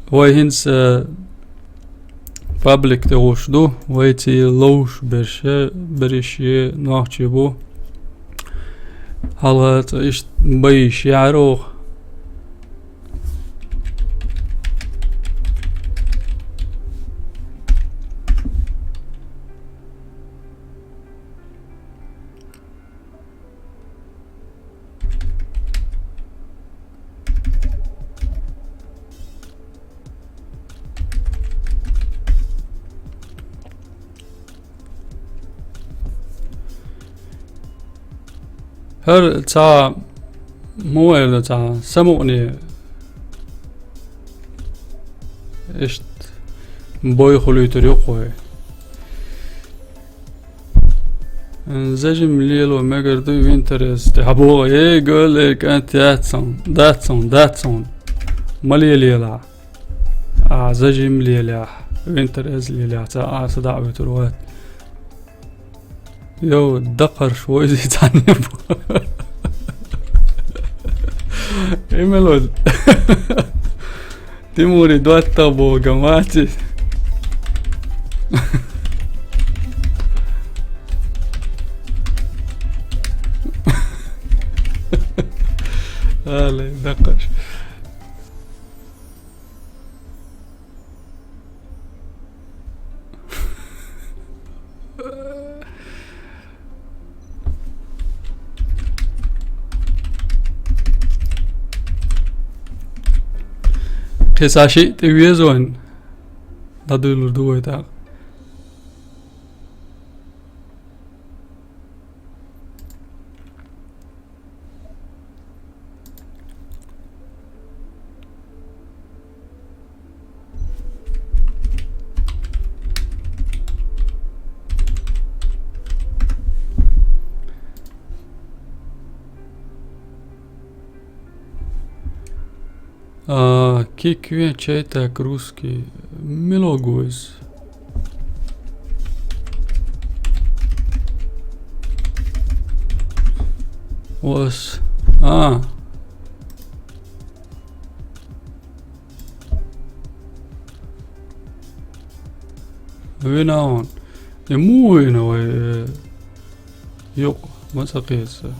вай хӀинца, а, паблик тӀе гӀуш ду, вайций ловзуш берш, берриш а нохчий бу. Хьалха цкъа иштта байъийша яхьара оха. ХӀара цхьа, муха эр ду, цхьа самукъане иштта бой хуьлуьйтур ю-кх вай. Зажим лело мегар ду винторез тӀехь боху. Эй, гӀоле, кӀант, яц хьуна, дац хьуна, дац хьуна. Ма лелаелахь. А, зажим лелахь, винторез лелахь, цхьа а садаӀа вуьтур вац. Йо, дакхарш войзи цхьаьна бу. Имело. Тимури доттагӀа боху гамати. Али, дакхаш. Кхин схьа шиъ тӀе веза вайн. ДӀадуьйлур ду вай тӀаккха. А, кик вен чай так русский. Милогуз. Вас. А. Винаун. Э, муина вай, э, юк, мацакиса.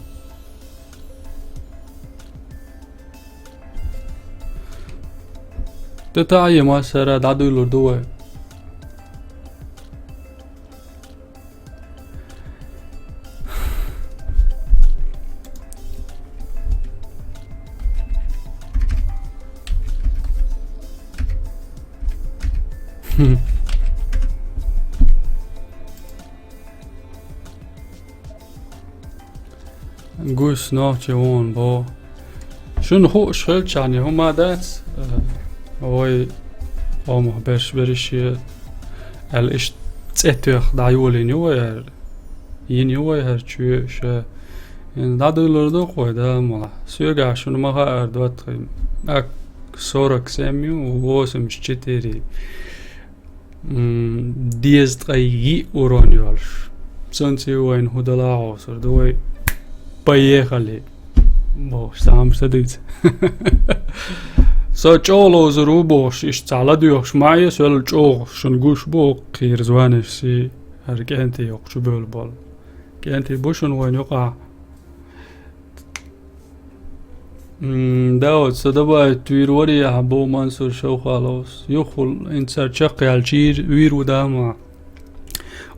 Тэ таӀе массара дӀадуйлур ду вай. Гусь нохчи вон бо. Шуна хууш хилчахьана хӀума дац, э, вай омах берш берише аьлла, иштта цӀе тоьхна дӀайолийна ю вай хӀара. Йина ю вай хӀара чоь ша. ХӀинца дӀадуьйлур ду-кх вай, да, мала. Соьгахь шуна ма хаара, доттагӀий. Ак сорок семь ю, восемьдесят четыре. М, дезткъе йиъ урон йолуш. Цунца вайна хӀун дала а хьовсур ду вай. Поехали! Бохуш, цхьа хӀумаш ца дуьйцу. Со чӀогӀа ловзур ву бохуш, иштта цхьа ладоьгӀуш ма Ӏе, соьлла чӀогӀа шуна гуш бу, кхера звонаш си, хӀара кӀентий йоккха чубевлла болу. КӀентий бу шуна вайна юкъахь. М, да, вот, со добавить вийр варий ахьа бо Мансур Шовхаловс. Юххул, хӀинца чекхъяьлча йийр-, вийр ву дама.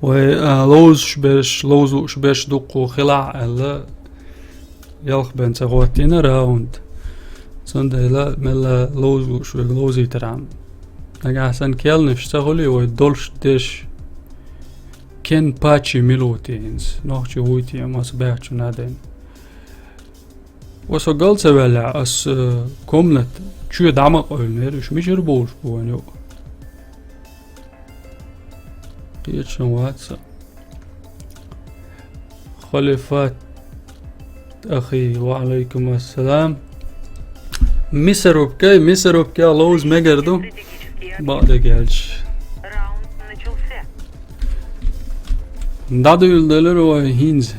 Вай, а, ловзуш берш, ловзуш берш дуккха хилахь аьлла, ялх бен ца хӀоттийна раунд. Цундела мелла ловзуш верг ловзийтархьама. Нагахь санна келнаш ца хуьлий вай долуш дерш. Кен Пачи мила ву те хӀинца? Нохчи вуй те, маса баьхчу наден. Ва со гал ца ваьллехь, ас, э, комнат чоь дӀа ма къевлинера, уьш мичара бовлуш бу вайн юкъа? Кхечун вац со. Халифат ахи, ва алайкум ассалам. Мясорубка, мясорубка ловза мегар ду. Бакъдерг аьлча. ДӀадуьйладелира вай хӀинца.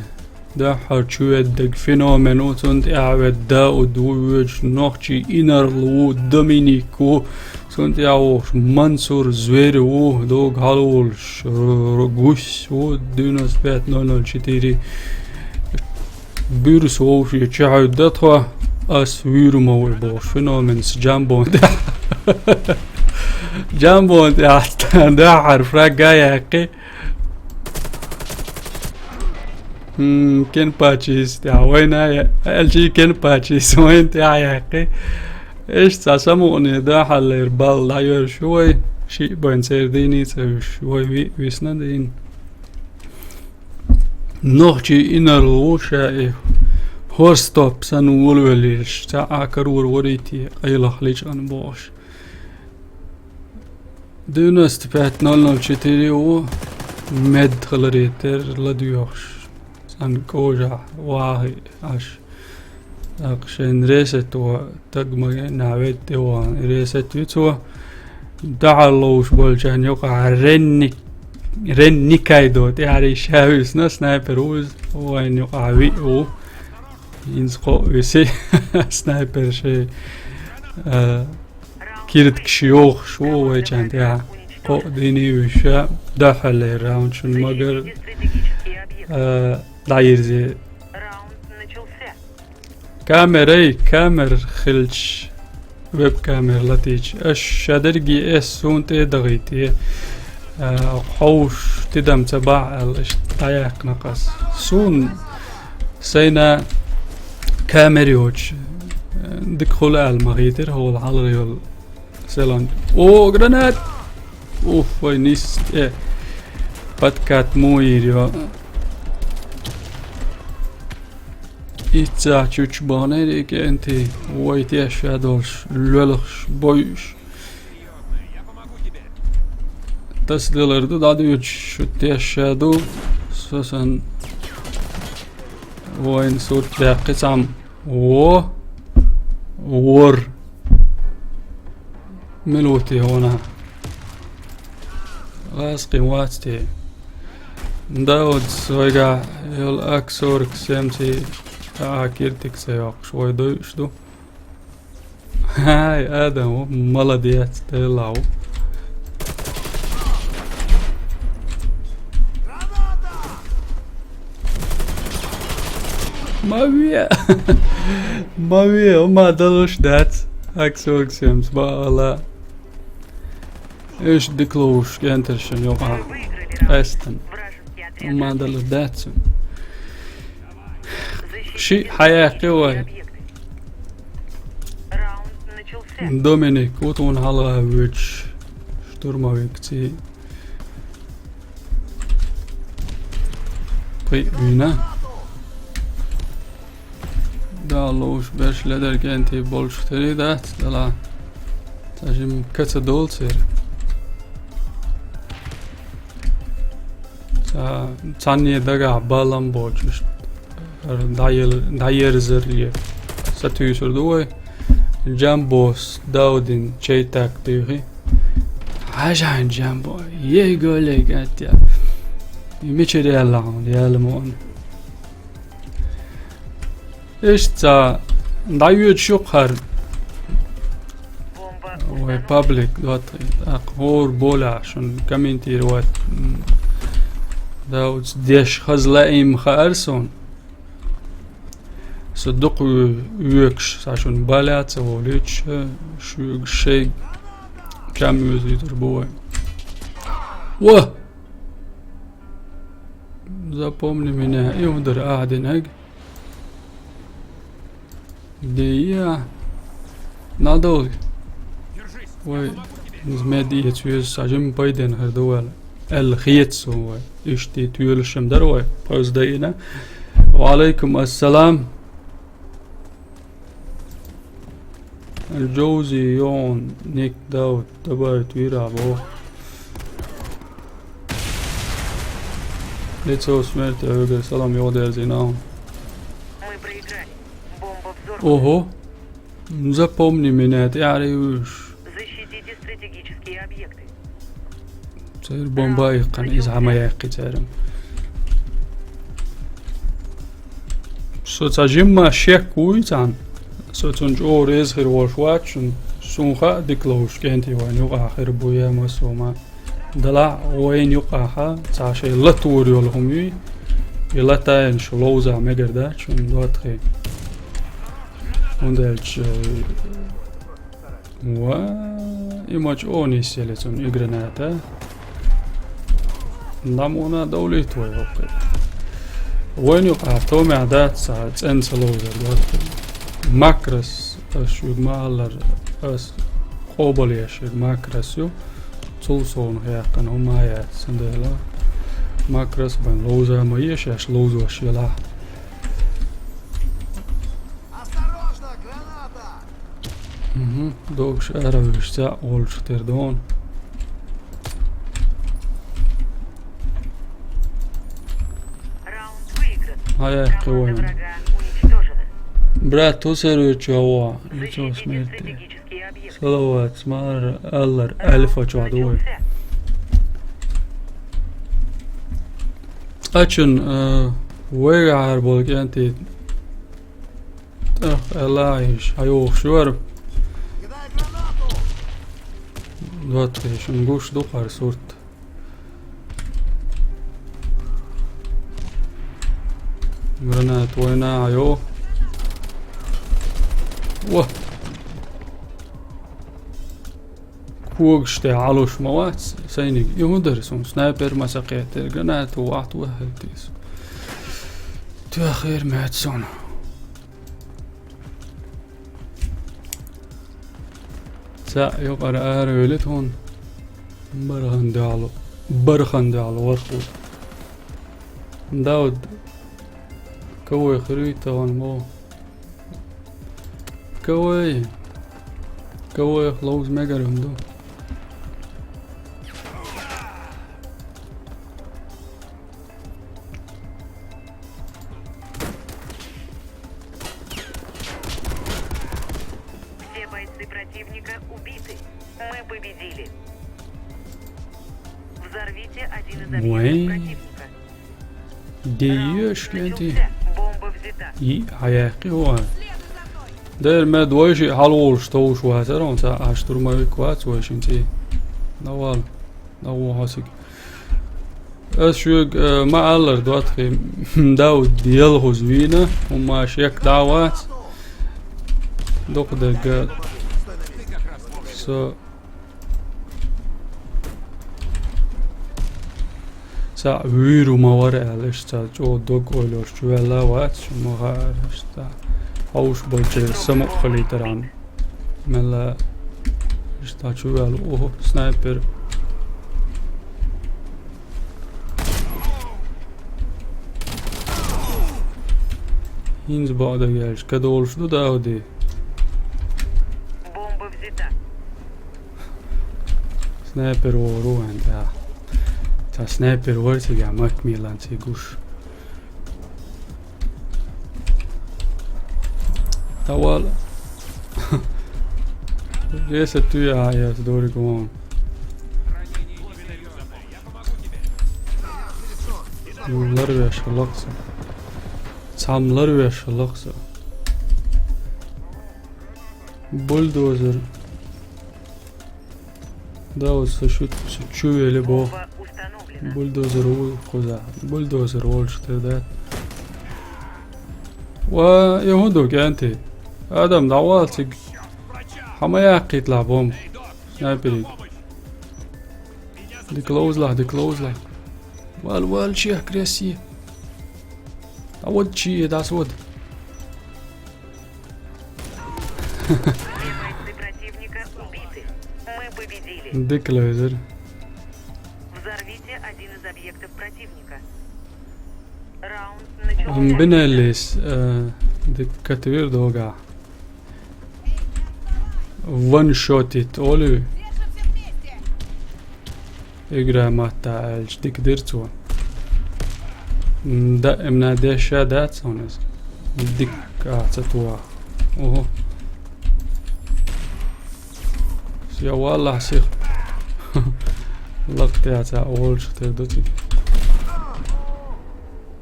Дуьххьара чу веддерг Феномен ву, цунна тӀаьхьа ведда Дауд ву, воьдуш нохчий инарла ву, Доминик ву, цунна тӀаьхьа вогӀуш Мансур Звери ву, догу хьалаволуш Р-, Р-, Гусь ву, девяносто пять ноль ноль четыре. Буьрса вовший чухьуьйту да тхо, ас вуьйр ма вуй бохуш, Феноменс Джамбон тӀехь. Джамбон тӀехь дуьххьара фраг а яьккхи. М, Кен Пачис тӀехь вайна а я-, аьлчи Кен Пачис вайна тӀехь а яьккхи. Иштта цхьа самукъане дуьххьарлера балла дӀайоьрзуш ю вай, шиъ бен церан дийне а ца вуьсуш, вай виъ висна дийна. Нохчий инарла ву ша и хӀорс топ санна волавеллераш, цхьа а карор варий те, къайлаха личкъана бохуш. Девяносто пять ноль ноль четыре ву, мед хиларе терра ладоьгӀуш. Цхьана кожахь вахи Ӏаш. ТӀаккха шайн ресет во, таг ма гена, вет тӀе вахана, ресет ву цо. Дахьал ловуш болчарна юкъахь Ренни-, Ренникайдо тӀаьхьарий ша висна, снайпер ву иза, вайн юкъахь виъ ву. ХӀинца кхоъ виси, снайпер шайн, а, кирдаш йохуш ву вайчарна тӀехь. Кхоъ дийне вуьйш, дуьххьарлера раунд шуна магар, а, дӀайирзе. Камерай, камера хилча, веб-камера латийча, аш ша дерриге эс суна тӀе а дахийта, а, хьовш тидам ца бахьа аьлла, иштта дӀаяьккхина ас. Суна сайна камера йоцуш, а, дика хуьлу аьлла ма хийтира, хьола хьалара йолу селан. О, гранат! Уф, вай нис тӀе. Подкат муйир йо. Иццахь чучу баханера и кӀентий, вай тешша долуш, лоьлхуш, бойуш. Тасаделар ду, дӀадуьйцуш шу тешша ду, со сан вайна сурт баьккхи цхьамма. Во! Вор! Минуте вона. Ласкин вацте. Дауд свайга йол аксорг семци а киртик се йокш вой дойш ду. Ай, Адам, молодец, ты лау. Маве. Маве, ума далуш дац. Аксорг семц, бала. Иш диклоуш кентер шин йоха. Эстен. Ума далуш дац. Ши хаяхи вай. Доминик, вот он халга вич. Штурмовик ци. Пи вина. Да, лоуш беш ледер кенти болш тери да, дала. Тажим каца долцер. Ца, цанне дага балам болчуш. Дайер, дайер зерли. Сатуюсур дуой. Джамбос, Даудин, чей так тыгы. Ажан Джамбо. Ей голей гатя. И мечери Аллахун, ялмон. Ишца, дают шухар. Ой, паблик, вот, так, гор боля, шун комментировать. М, да, вот здесь хазла им хаарсон. Со дукъ векш, са шун баля, ца волич, шуг шей кам юзитер бой. Во! Запомни меня, и удар аденег. Дея. Надолго. Вай, змеди ецвез сажим пайден хардуал. Эл хиетсу вай. Ишти тюлшем дарвай. Поздайна. Ва алейкум ассалам. Джоузи, Йон, Ник, Дауд, добавить вира, бо. Лицо смерти, Эгер, салам, йодер, зинам. Мы проиграли. Бомба взорвана. Ого. Запомни меня, ты арыш. Защитите стратегические объекты. Цер бомба икъан из гьама яхъи церим. Со ца жимма шек вуй цан. Со цун чӀор эз хир волш вачун. Сун ха диклоуш кенти вайн юкъа хир буя ма сома. Дала вайн юкъа ха ца шей латур йол хум юй. И латаен шу лоуза мегер да чун дот хи. Ундерч, э, Ва, имач они селецун играната. Намуна давлит вай окей. Вайню а томе даца цен салоза дот. Макрас аш югмалар ас къобалеш макрас ю. Цул сон хякан умая сендела. Макрас бан лоза ма еш аш лоза шела. Осторожно, граната! Мгм. Догш аравишца олчтер дон. Раунд выигран. Ай, ай, команда врага уничтожена. Брат, то сервер чего? Ничего смерти. Стратегический объект. Салават, смар, аллар, альфа чего дуй. Ачун, э, вега арбол кенти. Эх, элаиш, айох шуар. Двадцать, шунгуш духар сурт. Гранат война, айо. Во. Когште алуш мавац, сайник. Югудар сун, снайпер масакетер, гранат вахт вахтис. Тюхер мэтсон. Ца юкъар ар велит хун. Бархан дялу. Бархан дялу варху. Дауд. Кого хруй таган мо. Кого. Кого лоуз мегарунду. Все бойцы противника убиты. Мы победили. Взорвите один из Уай. Объектов противника. Де Раунд еш кенти. Начался. Бомба взята. И хаяхи ва. Дер ме двойши халволш тоуш ватер, он са а штурмовик вац вайшин ти. Навал. Наву хасик. Ас шуг, э, ма аллар дуатхи. Дау диел хузвина. Ума шек давац. Док дега. Со Са вуьйр ма вара аьлла, иштта цо дог ойлош чу ваьлла вац, шу ма хаара, иштта. Хьовш болчеран самукъа хилийтаран. Мелла иштта чу ваьлла, уху, снайпер. ХӀинца бакъдерг аьлча, кадолуш ду, Дауди? Бомба взята. Снайпер вогӀур ву вайн тӀехь. Цхьа снайпер вара цигахь, Макмиллан цига гуш. Давал. Веса туя а яс дориг вон. Лар веш лакса. Цхьам лар веш лакса. Бульдозер. Да, вот со шу, со чу вели бо. Бомба установлена. Бульдозер ву кхуза. Бульдозер волчу тера дац. Ва, и хӀун ду, кӀанти? Адам, дӀавала цига. Хьан ма яккхийта лахь бомба. Снайпериг. Дика ловза лахь, дика ловза лахь. Вал, вал, чех, кресси. ДӀавод чи, дӀасавод. Все бойцы противника убиты. Мы победили. Дика ловзар. Взорвите один из объектов противника. Раунд начался. Ам бинеллис, э, дика катвир дога. Ваншотит олу. Игра матта аьлча дика дира цо. М, да, эмна деш ша дац хьуна иза. Дика а ца тоха. Ого. Я валлахь сих. Лакхтя ца олуш тера ду цига.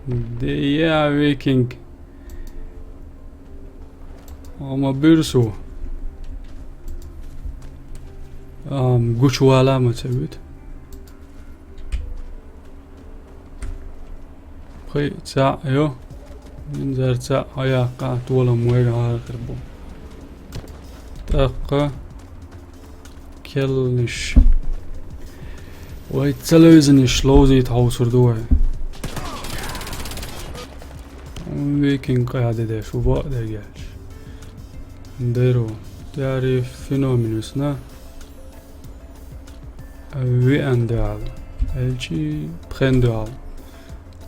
Де я викинг. Ама буьрсу. Ам, гучувала ма ца вуьту. Пхи цхьаъ йо. Инзар цхьаъ хьаяккха, толам вайга хьархир бу. ТӀаккха келланаш. Вай ца левзанаш ловзийта хьовсур ду вай. Викинг къаьда деш, ву бакъ дегелча. Деро. Тяри феноменус на. Виан дуал. Элчи пхен дуал.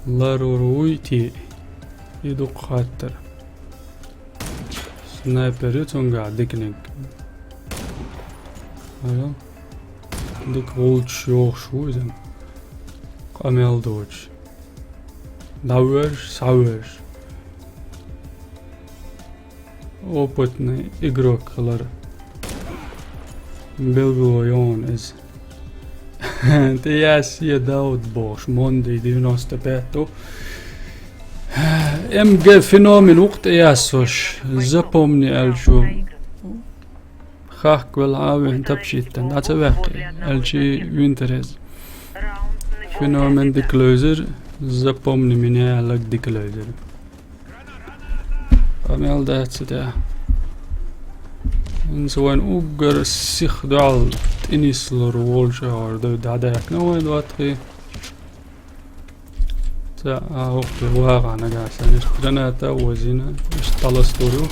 Ларур вуй ти. И дукха хаттар. Снайпер ю цунгахь диканиг. Ага. Дика гӀулчаш йохуш ву иза. Къамел доцуш. ДӀавоьрш, схьавоьрш. Опытный игрок хилар. Билгало йогӀун иза. ТӀе яс е Дауд бохуш, Монди девяносто пять ду. М Г феномен ву-кх тӀе яссош. Запомни аьлчу. Хахка велахь а вен тапчиттан. ДӀа ца ваьккхи. Аьлчи винтерез. Феномен дика левзира, запомни меня аьлларг дика левзира. Къамел дац ца тӀехь. ХӀинца вайн уггар сиха дуьхьал тӀе нислур волчу агӀор дай дӀадаьккхина вайн доттагӀий. Ца а хӀокху вагӀа нагахь санна, иштта граната а возийна, иштта дӀаластор ю.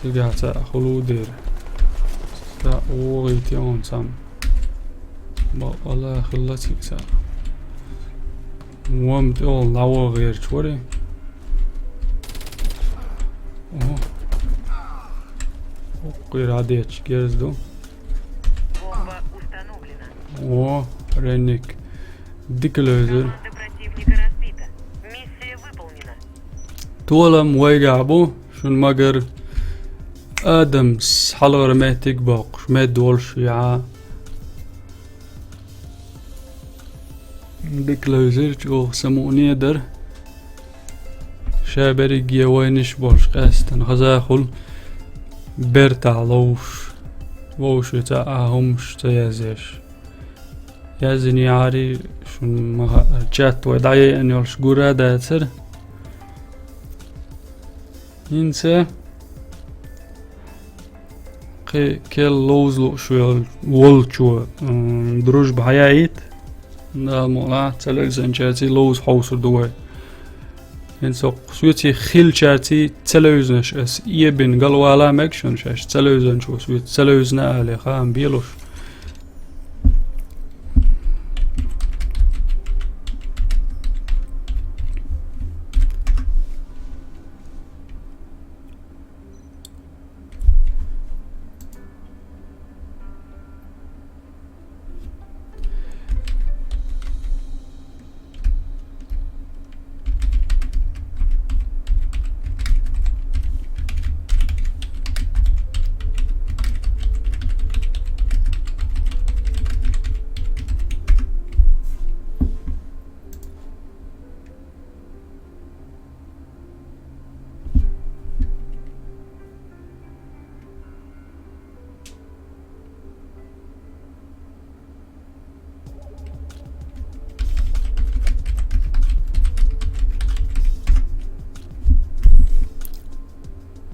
Цигахь ца а хуьлу дера. Ца а вогӀийта йогӀун цхьамма. Бакъала хилла цига ца а. Вон тӀехула дӀавогӀа гӀерташ вари. Ого. ХӀокхуьра дӀадетташ герз ду. Бомба установлена. О, Ренник. Дика левзира. Команда противника разбита. Миссия выполнена. Толам вайгахь бу, шун магар. Адамс хьалхара меттиг боккхуш, мед волуш яхьа. Дика левзира, чӀогӀа самукъане дара. Ша берриге вайнаш болуш къаьстина хазахула бертахь ловш, вовшашца а хӀумаш ца язъеш. Яздинехьара шуна ма хаьара, чат вай дӀаяйина йолуш гур а дацара. ХӀинца кхин кхел ловза лууш вел-, волчо, м, дружба хьаяийта. Дала мукъ лахь, ца левзинчаьрций ловза хьовсур ду вай. ХӀинца хӀокху соьций хиллачаьрций ца левзинарш ас эбина галвала мега шуна, шаьш ца левзинчо соьца ца левзина а алий, хаам белуш.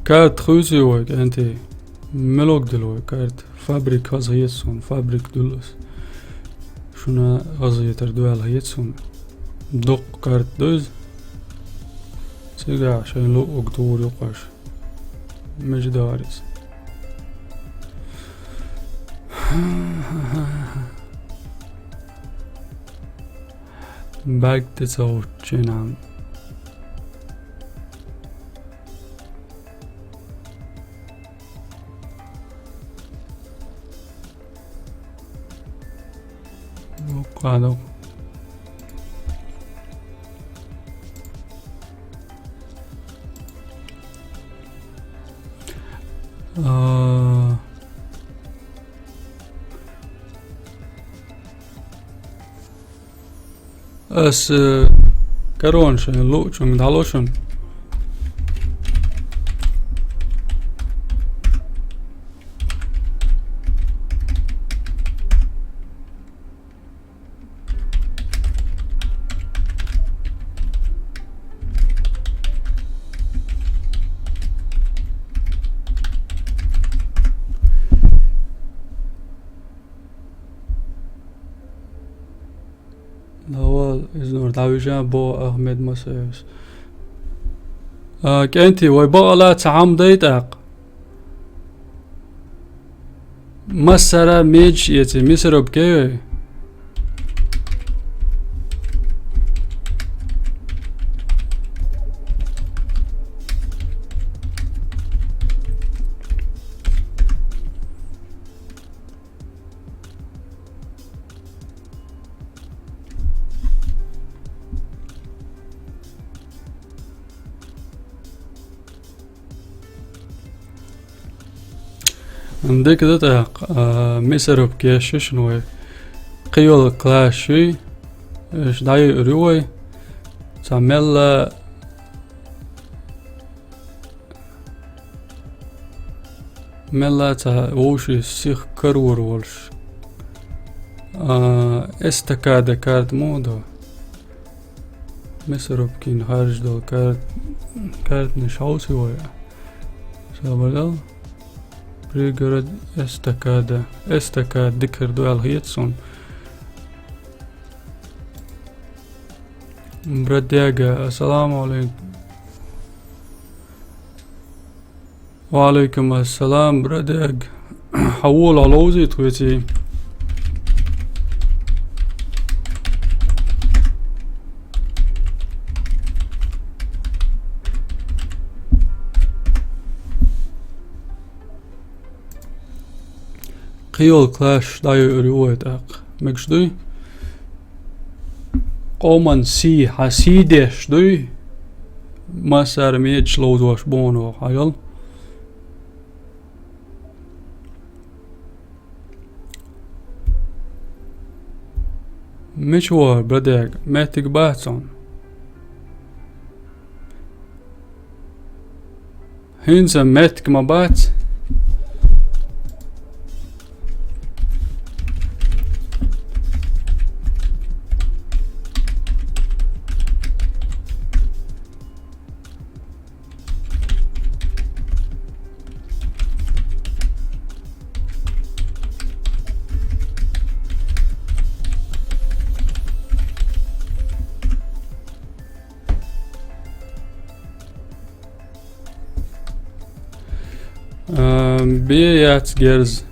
Карта хуьйций вай, кӀентий? Мила дог дила вай карта? Фабрик хаза хета суна, фабрик дуьллу ас. Шуна хазахетар дуьхьал хета суна. Доккха карта ду иза. Цигахь шайн луъург тухур ю-кх аша. Мича дахьара иза? БӀаьрг тӀе ца гӀуттучу хенахь. Вукху а ду. А, ас, э, корона шайна луучунга дӀало шуна. Давай, иза нур дӀавижа бо Ахмед Масаевс. А, кӀентий, вай бакъала ца хьамдай тӀаккха. Массара медаш эций, мисараб кеве. Дика ду тӀаккха, а, мисараб кеш ю шуна вай. Кхийолу класс юй, уьш дӀайуьйр ю вай. Цхьа мелла, мелла цхьа вовшийн сиха карор волуш. А, эстакада карта муха ду? Мисарабкин харжа долу карт-, картанаш хьовсий вай? Сабарал. Пригород эстакада. Эстакада дикар ду аьлла хета суна. Бродяга, ассаламу алейкум. Ва алейкум ассалам, брадаг. Хьан волахь ловзийта хьоьций? Кхийолу класс дӀайуьйр ю вай тӀаккха. Мегаш дуй? Къоман сий, хьан сий деш дуй? Массара медаш ловзош боху хьайол. Мича вахар, бродяга? Меттиг бац хьуна? ХӀинца меттиг ма бац. Э, бе яц герз.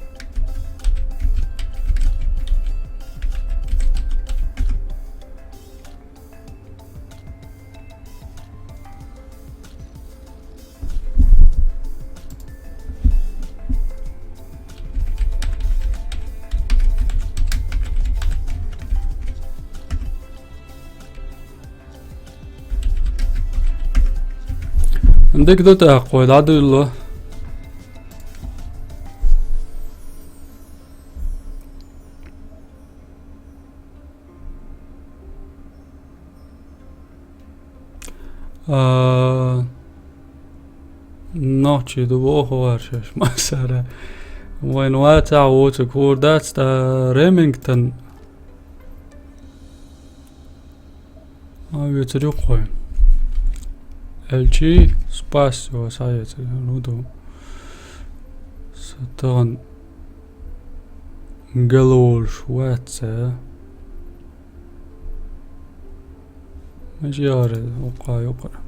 Дика ду тӀаккха, вай дӀадуьллу. А, нохчий ду боху вара шаьш массара. Вайн вацахь воцург хӀора дац, ткъа Ремингтон. А, вецар юккъе. Элчи спас йо, схьаэцар, ну ду. Са тахана галволуш вац. Мича яхара, уккха юккъера.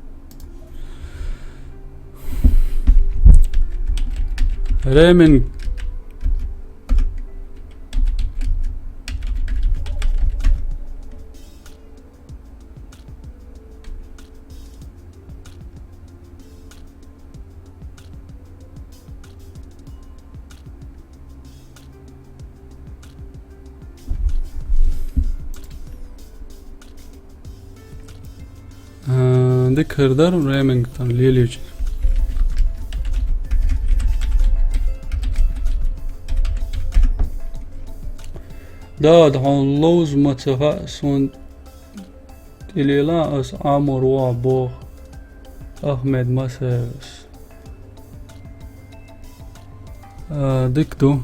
Реминг. Э, дика хир дара Ремингтон лелийча. Да, да, хьуна ловза ма ца хаьа, суна тӀелела ас Ӏамор ву боху Ахмед Масаевс. А, дика ду.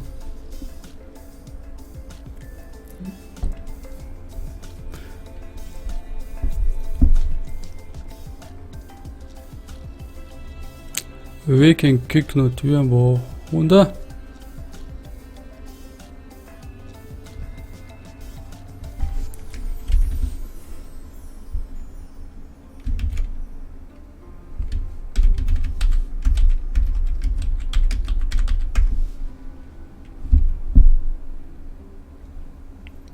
Викинг кикнут вен боху. ХӀунда?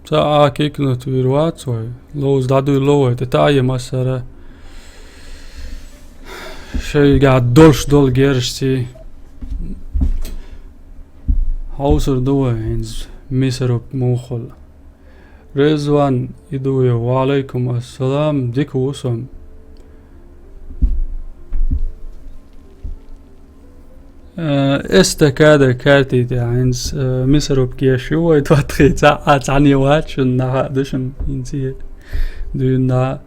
Ца а кикнут вир вац вай, ловза дӀадуьллу вай, тӀе таӀа е массара. Шайгахь долуш долу герзашций. Хьовсур ду вай хӀинца мисаруб муххал. Резван Идуев, ва алайкум ассалам, дика ву со. Э, эстакада картийта хӀинца, э, мисарубка еш ю вай, тхоьца а цхьаьна вац шуна, нах а ду шуна хӀинца дуьйна.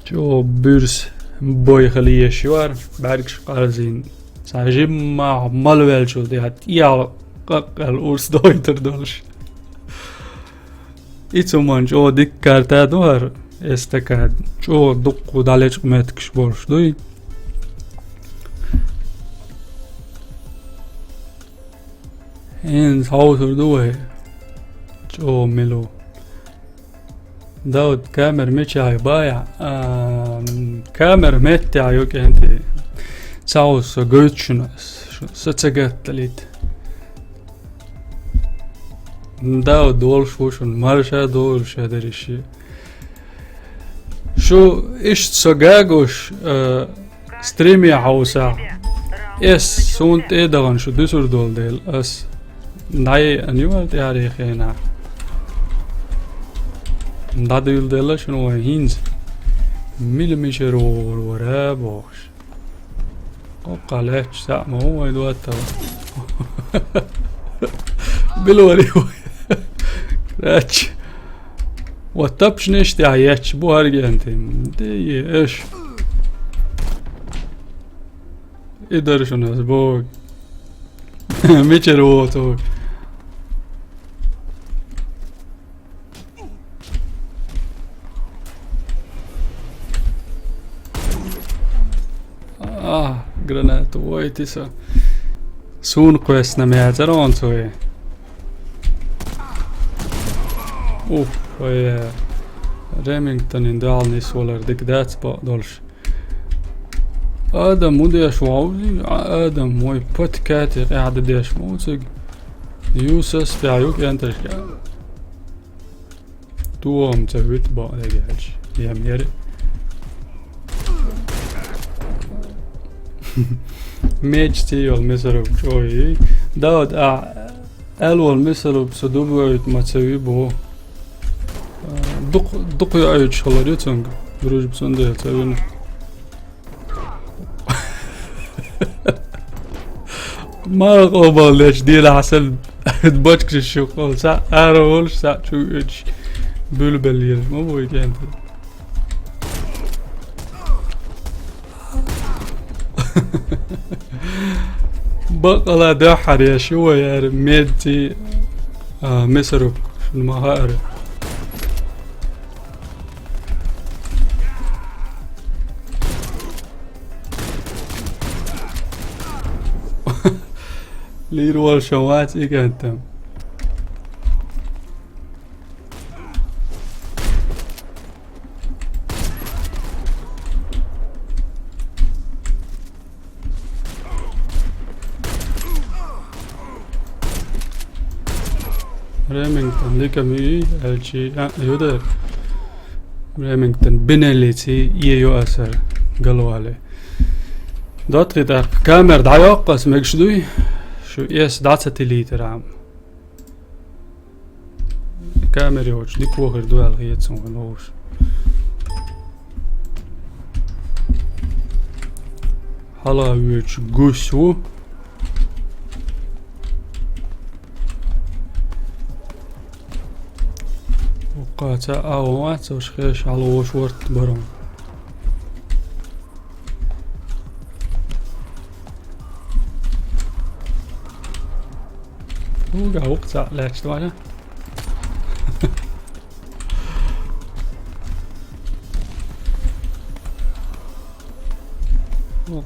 ЧӀогӀа буьрса бойхалла еш ю хӀара, бӀаьргаш къарзийна. Цхьа жимма малвеллачул тӀехь тӀехьа къаккъал урс дойтур долуш. И цу ман чӀогӀа дика карта ду хӀара, эстакада. ЧӀогӀа дуккха дӀалечкъа меттигаш болуш дуй. ХӀинца хьовсур ду вай. ЧӀогӀа мила ву. Дауд, камера мичахь ю баьхьа? А, камера меттехь ю, кӀентий. Ца хьовса, со гойту шуна ас. Шу-, со ца гатталийта. Дауд волуш ву шуна, марша долуш ша дерриш. Шу иштта со гагуш, а, стриме хьовсахь, эс суна тӀе а дахана шу дуьсур долу дела, ас дӀаеана ю вара тӀаьхьарий хенахь. ДӀадуьйладелла шуна вайн хӀинца. Мила мичара вогӀур вара бохуш. Кхоккха лаьтташ цхьаъ ма ву вайн доттагӀа. Билвари вай. Эч. Вот тапчнеш тя еч бу хьаргентим. Де еш. И даршунас бог. Мичер воту. А, гранату вайтиса. Сун квест на мязер он цой. Уф, ой. Ремингтон индални солар дик дац по дольше. Адам, удеш вау, а, Адам, мой подкатер, а, да деш музык. Юсас, пя, юк, энтер, пя. Туом ца вит ба, да, гелч. Я мер. Меч ти йол, месаруб, чой. Да, вот, а, эл вол, месаруб, со дубвайт, ма ца ви бо. А, дук, дук я айч, халар, ю цанг. Дружб сан да, ца вин. Ма къобалдеш, дила хьасал бачкаш шу къол, са ара волш, са чу уч. Бюлбел ел, ма бой кент. Бакъала дахар я шу ва яр медти, а, месарук, шун ма хаар. Лир вал шават игантам. Ремингтон ликами, элчи, а, юдер. Ремингтон бинелици, е ю асар, галвале. Дот хитар камер да йоққас мегшдуй, шу эс дацати литер ам. Камери оч, дик вохир дуал хиет сон лош. Хала вич гусу. Уқаца авац, уж хеш алош ворт барон. Уга, уқца лечт валя.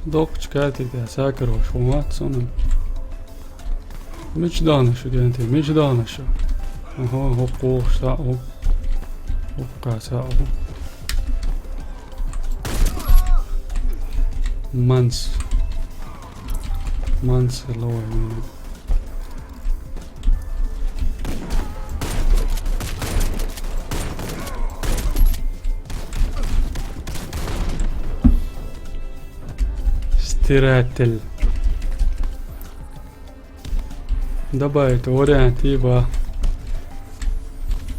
Докчка ти, сакарош, умат сонун. Мич данашу, генти, мич данашу. Ага, хоп, хоп, са, хоп. Хоп, каса, хоп. Манс. Манс, лови. Стиратель. Добавить вариант, ибо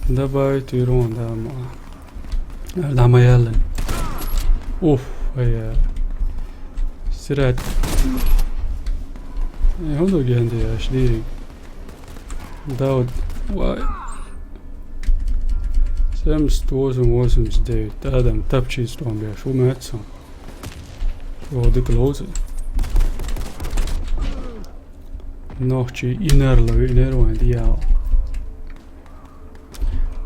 добавить ирон, да, ма. Да, ма, ялын. Уф, ая. Стирать. Э, он генди, аш дири. Да, вот. Вай. Семьдесят восемь, восемьдесят девять. Адам, тапчи, что он, бля, шумятся. О, дык лоузы. Нохчи инер лови, инер ван диял.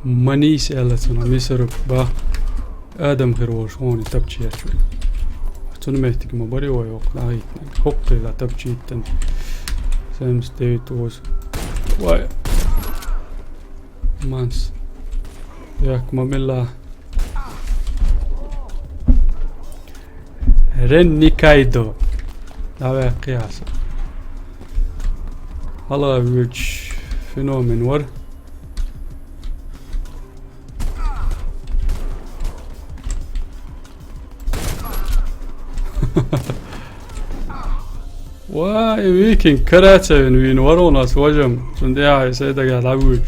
Манис элла цуна мисарып ба. Адам хир волш, хони тапчи ячу. Цуна мехтик ма бари вай ок, нахитна. Хокки ла тапчи иттен. Семьдесят девять воз. Вай. Манс. Як ма милла. Рен Никайдо. Давай кияса. Хала вич феномен вар. Вай, викинг, карацевин вин, варонас, важам. Сунде ай, седага лавуч.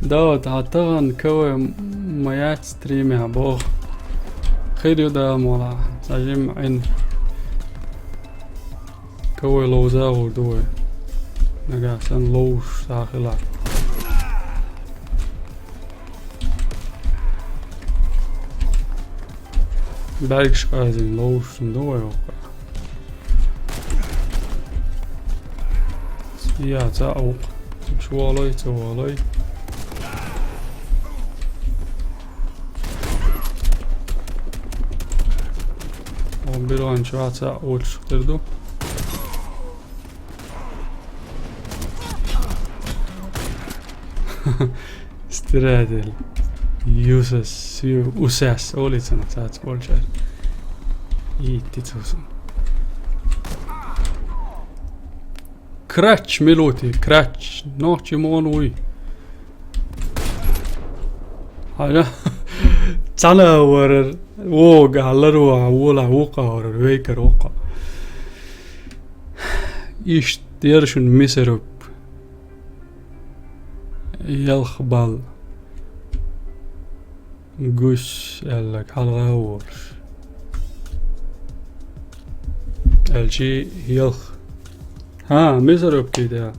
Да, вот, а то он кого моя стримя, бог. Хирю да мола, сажим ин. Вай ловза гӀур ду вай. Нагахь санна ловзуш схьахила. БӀаргаш къазийна ловзуш ду вай воккха. Я ца а вукха. Ца валой, ца валой. Он бирон чу а ца а уллуш хир ду. Стирадел. Юсас, ю-, усас, олицана цац болчар. Итти цусун. Крач, милути, крач. Нохчи мон уй. Хьажа. Цана варар. Вога, ларва, вола, вука варар, вейкар вука. Ишт яршун мисаруб. Ялх бал. Гусь, аьлларг хьалха а волуш. Аьлчи ялх. ХӀа, мисаруб кхийда.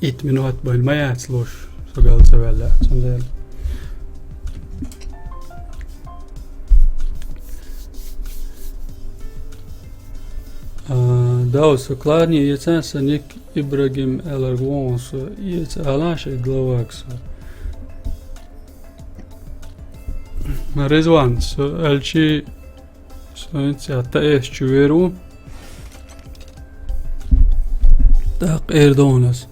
Итт минот бан ма яц луш, со гал ца ваьлла, цундела. А, Дауд, со кларни еца, сан ник Ибрагим аьлларг вон со, еца ала шай главаг со. Резван, со аьлчи, со хӀинца а таэс чу вер ву. ТӀаккха эр донас.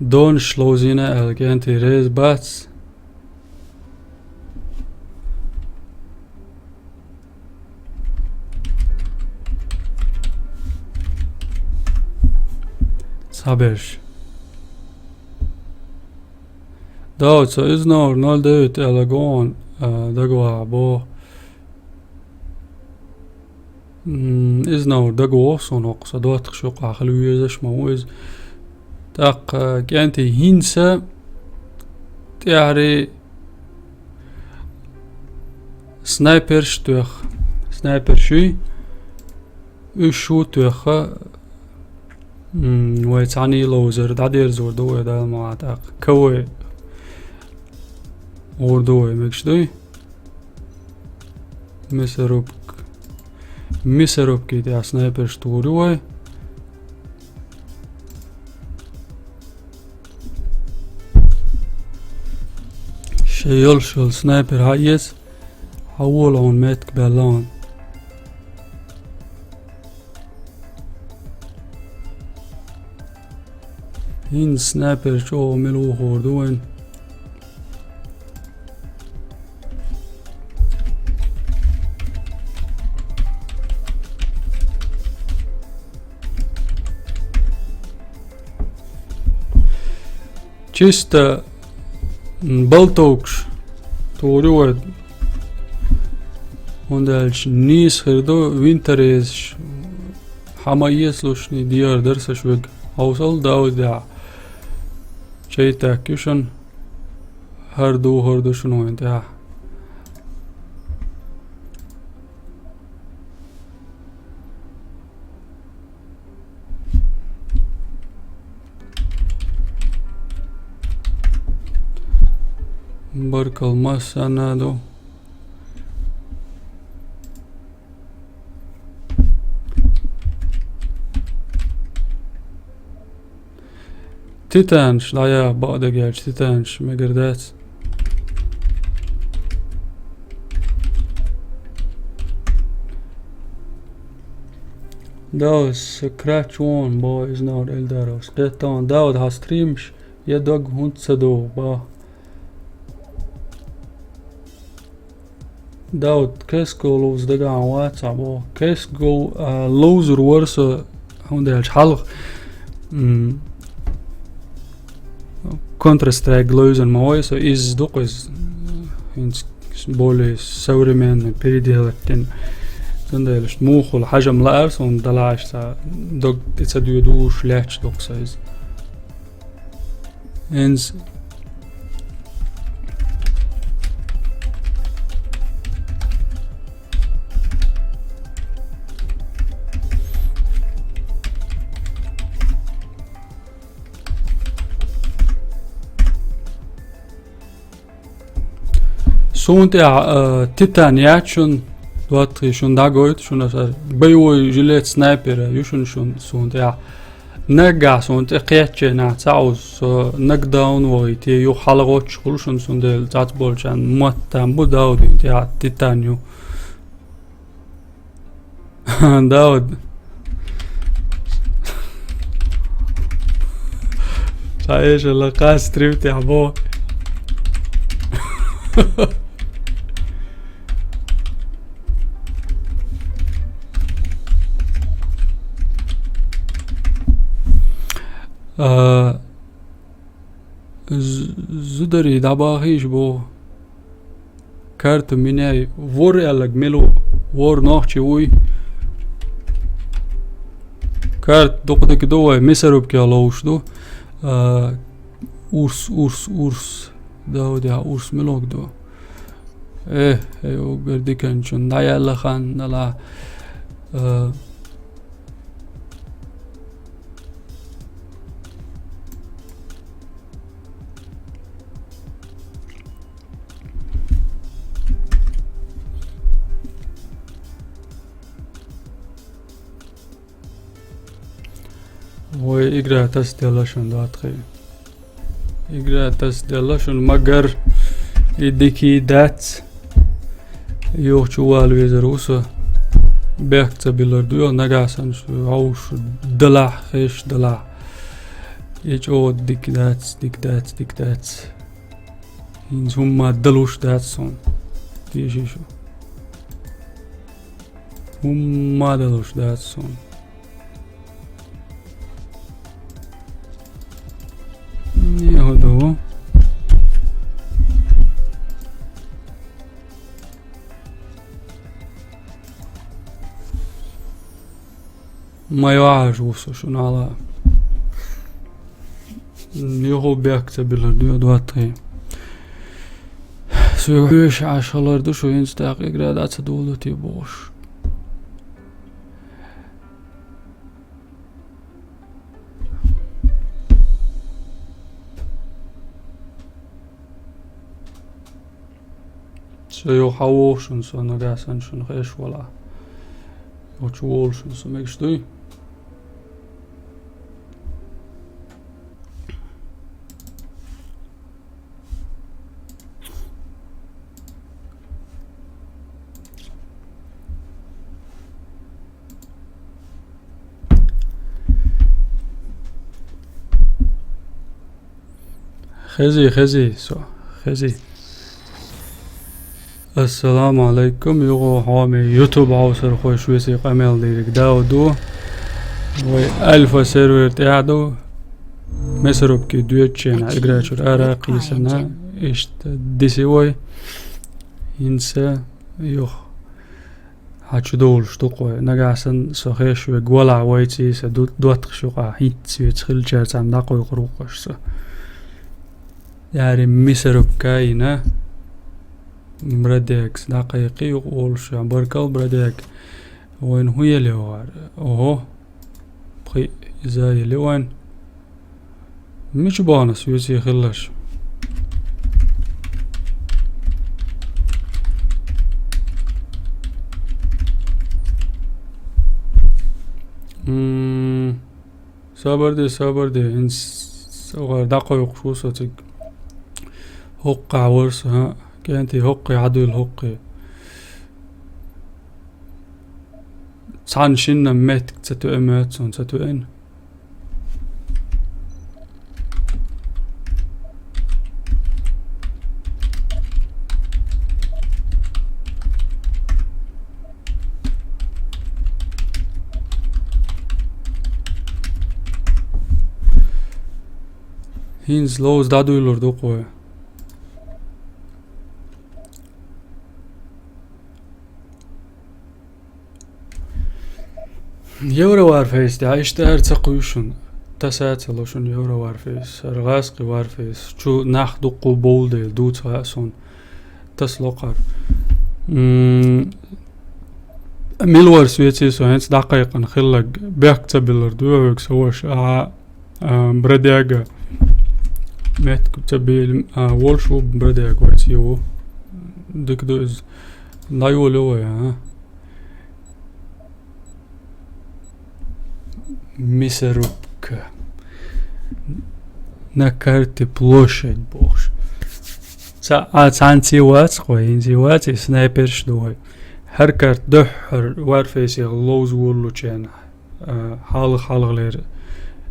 Донаш ловзийна аьлла кӀентий реза бац. Цхьаберш. Дауд, со иза новр ноль девять аьлла гон, а, дагаваха боху. М, иза новр дагавоху суна хӀокху, со доттагӀаш юкъахь хила везаш ма ву иза. ТӀаккха кӀентий хӀинца тӀаьхьарий снайперш тоьхна. Снайперш юй, уьш шу тоьхна, м, вай цхьаьний ловзар дӀадерзор ду вай Дала ма ван тӀаккха. Кавай гӀур ду вай, мегаш дуй? Мясорубка. Мясорубки тӀехь снайперш тур ю вай. Шен йолуш йолу снайпер хьаэца, хьан волу хьуна метка баьлла хьуна. ХӀинца снайпер чӀогӀа мила вухур ду вайн. Чисто, м, балтовкаш тур ю вай. ХӀунда аьлча нийса хир ду, винторезаш хьан ма эцалушний дехар дара сан шуьга. Хьовсал Даудехь. Чай так ю шуна. ХӀара духар ду шуна вайн тӀехь. Баркалла массарна ду. Титанаш, дӀаяха бакъдерг аьлча, титанаш мегар дац. Дауд, сан крач вон, боху иза Наур Эльдаровс. Кхетта ван, Дауд, хьан стримаш я дог хӀунда ца догӀу, боху. Дауд, кесго ловза дагахь вацахь боху. Кесго, а, ловзур вара со, хӀунда аьлча хьалха, м, Counter-Strike ловзан ма вай со, из дукха из, хӀинца более современный, переделать дина. Цундела мухула хьажам лаар суна далаш ца дог тӀе ца дуьдуш лаьтташ дукха со из. Энз. Суна тӀехь, э, Титан яц шуна, доттагӀий, шуна дӀагойту, шуна аса боевой жилет снайпера ю шуна, шуна, суна тӀехь. Наггахь суна тӀе кхечченахь ца Ӏовза, со нокдаун вахийта, юха хьалагӀоттуш хуьлу шуна, цундела цхьацца болчарна мотт там бу Даудин тӀехь Титан ю. Дауд. Цхьа эшала кхас стрим тӀехь бо. А, з-, зударий, дӀабахийша боху. Карту меняй. ВорхӀ аьлларг мила ву? ВорхӀ нохчи вуй? Карта дукха дика ду вай, мясорубка ловш ду. А, урс, урс, урс. Даудехь урс мила ду? Э, э, уггар диканчун дӀаяьлла хан дала. А, Вай игра тасаделла шуна, доттагӀий. Игра тасаделла шуна, магар и дикий дац. Юха чу вала везар ву со. Бехк ца биллар ду, нагахь санна шу хьовш далахь, хеш далахь. И чӀогӀа дика дац, дика дац, дика дац. ХӀинца хӀумма далуш дац суна. Теший шу? ХӀумма далуш дац суна. М, хӀун ду? Ма йоӀаш ву со шуна хьала. М, юха бехк ца биллар ду, доттагӀий. Соьга хьоьжуш Ӏаш хилар ду, шу хӀинца тӀаккха игра дӀа ца долу те бохуш. Со юха хьан воху шуна, со нагахь санна шуна хеш вала. Юха чу волу шуна, со мегаш дуй? Хези, хези, со, хези. Ассаламу алайкум, юха хьоме YouTube хьовсархой, шуьца къамел дийриг Дауд ву. Вай Альфа сервер тӀехь ду. Мясорубки доьдучу хенахь игра чуьра ара кхийсина, иштта диси вай. ХӀинца юха хьан чу довлуш ду-кх вай. Нагахь санна со хеш верг валахь, вайца сан ду-, доттагӀаш юкъахь хӀинцца веца хилчара царна дӀакхойкхур ву-кх аш со. Яри мясорубка йина. Брадекс дӀакхайкхи юкъа волуш, баркалла, Брадек. Вайна хӀун елла йогӀара? Ого. Пхи иза елла вайн. Мича бахана соьца хилларш? М, сабар де, сабар де, хӀинца с-, с-, вара дӀакхойкхуш ву со цига. ХӀоккхахь вара со, хӀаъ, кӀентий, хӀоккхе хьадуьйла, хӀоккхе. Цхьана шинна меттиг ца тоьа моьтту суна, ца тоьийна. ХӀинца ловза дӀадуьйлур ду-кх вай. Евро Warface тӀехь иштта ара ца кхуьйсу шуна. Таса а ца ло шуна Евро Warface. ХӀара гӀазкхи Warface. Чу нах дуккха а бовла дела, дувца хаьа суна. Таса ло кхар. М, мила вар соций со, хӀинца дӀакхайкхина хилларг бехк ца биллар ду хьоьга, са ваша. А, а, Бродяга. Меттиг ца бийла, а, волуш ву Бродяга вайца йо. Дика ду иза. ДӀайолайо вай, а? Мясорубка. На карте площадь бохуш. Ца-, а, цхьаьнца вац-кх вай, хӀинца вац, и снайперш ду вай. ХӀара карта дуьххьара Warface-ех ловза воллучу хенахь, а, хьалха-хьалхалера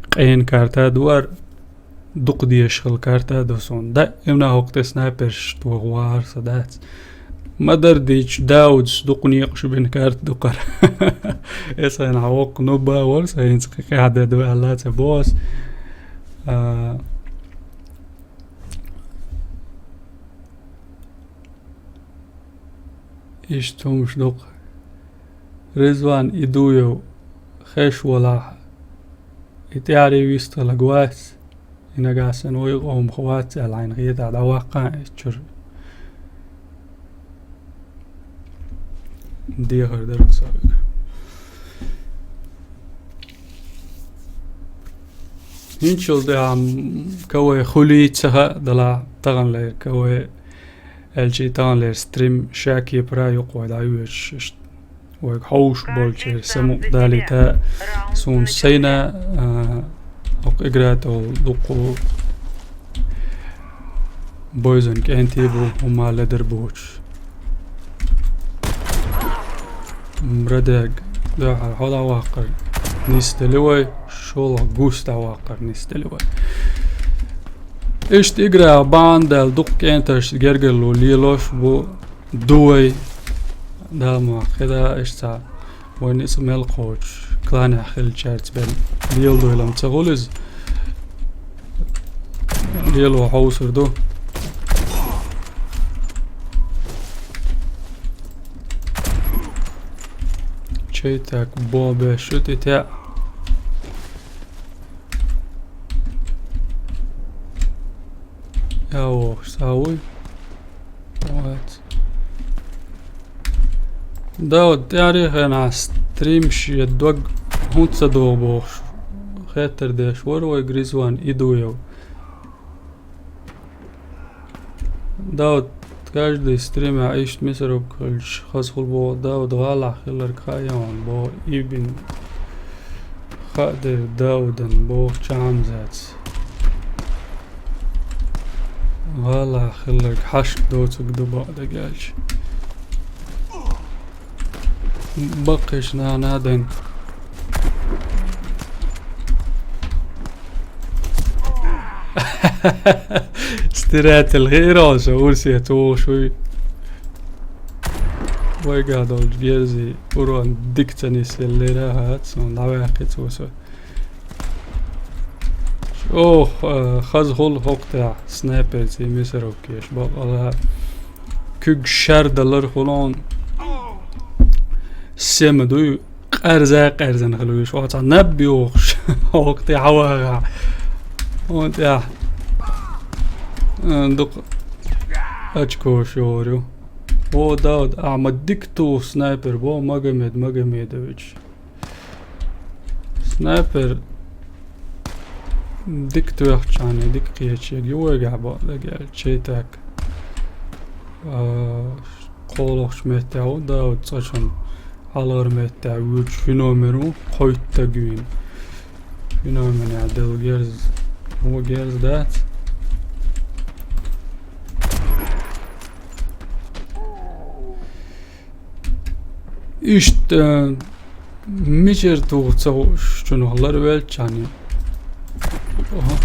къена карта ду хӀара. Дукха дезаш хилла карта а ду суна. Даимна хӀокху тӀе снайперш тоха вахар со дац. Ма-дарра дийцича, Даудас дукха некъаш бина карта ду хӀара. Эса хьайна хьан воккха нуб а вара, со хӀинца кхин къаьхьа де ду аьлла ца боху ас. А, Иштта хӀумаш ду-кх. Ризван Идуев хеш валахь, и тӀаьхьаре вистхиларг вац, и нагахь санна вай къомах вац аьлла, хьайна хетахь, дӀаваккха а эцчуьра. Дехар дара-кх со вайга. ХӀинцачул тӀаьхьа, м, КВ хуьлий ца хаьа, делахь таханлера КВ аьлча, таханлера стрим ша кепара юкъа вай дӀайоьдуш, иштта вайга хьовш болчеран самукъадалийта суна сайна, а, хӀокху игра тӀехула дуккха бойзан кӀентий бу, хӀумма ледар боцуш. М, Бродяга, дуьххьара хьо дӀаваккхар нисделла вай, шолгӀа гус дӀаваккхар нисделла вай. Иштта играх бахьана даьлла дукха кӀенташ гергарло лелош бу, ду вай. Дала мукъ лахь, иштта вай ницкъ мел кхочуш, кланехь хиллачаьрца бен леладойлам ца хуьлу иза. Лело хьовсур ду. Чей так бо беш шу тӀе теа. Я вохуш, схьа вуй? Вац. Дауд, тӀаьхьарчу хенахь стримаш я дог хӀунда ца догӀу бохуш, хеттар деш вара вай Гризван Идуев. Дауд, каждый стримехь иштта мясорубка хилча хаза хуьлу боху, Дауд, гӀалахь хилларг хаьа хьуна боху, Ибн Хадир Даудан боху Чахьамзаца. ГӀалахь хилларг хьашт доцург ду бакъдерг аьлча. Баккхийчу нана ден. Стиратель хиира хьо, со урсе тухуш вуй. Вайгахь долчу герзий урон дика ца нисъеллера хац, суна дӀаваьккхи цо со. Ох, а, хаза хуьлу хӀокху тӀехь снайперций, мясорубкеш, бакъала куьг шардалар хуьлу хьуна. Сема дуй, къаьрза а къаьрзина хила вуьйш, оцхьа наб йохуш, хӀокху тӀе хьавагӀахь. Хьуна тӀехь, а, дукха очкош йогӀур ю. О, Дауд, ахьа ма дика туху снайпер боху Магомед Магомедович. Снайпер дика тоьхчахьана, дика кхечег ю вайгахь бакъдерг аьлча, чей так. А, кхоалгӀачу меттехь ву Дауд цкъачунна, хьалхара меттехь вуьйцу феномен ву, кхойтта стаг вийна. Феноменехь делла герз, вон герз дац. Иштта, э, мичара туху ца хууш, чунах ларвелччхьана. Оха.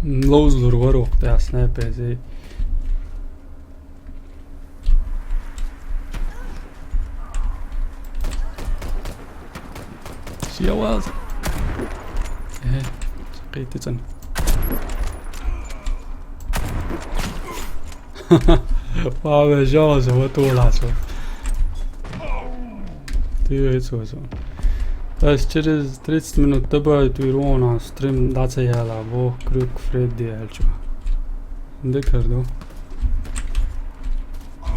Ловзалур вара вокху тӀехь снайперзий. Я вас. Э, кхетий цӀена. Павел Жозеф, вот уласо. Ты это вот. То есть через тридцать минут добавить вирона стрим дацаяла, во, крюк Фредди альчо. Декарду.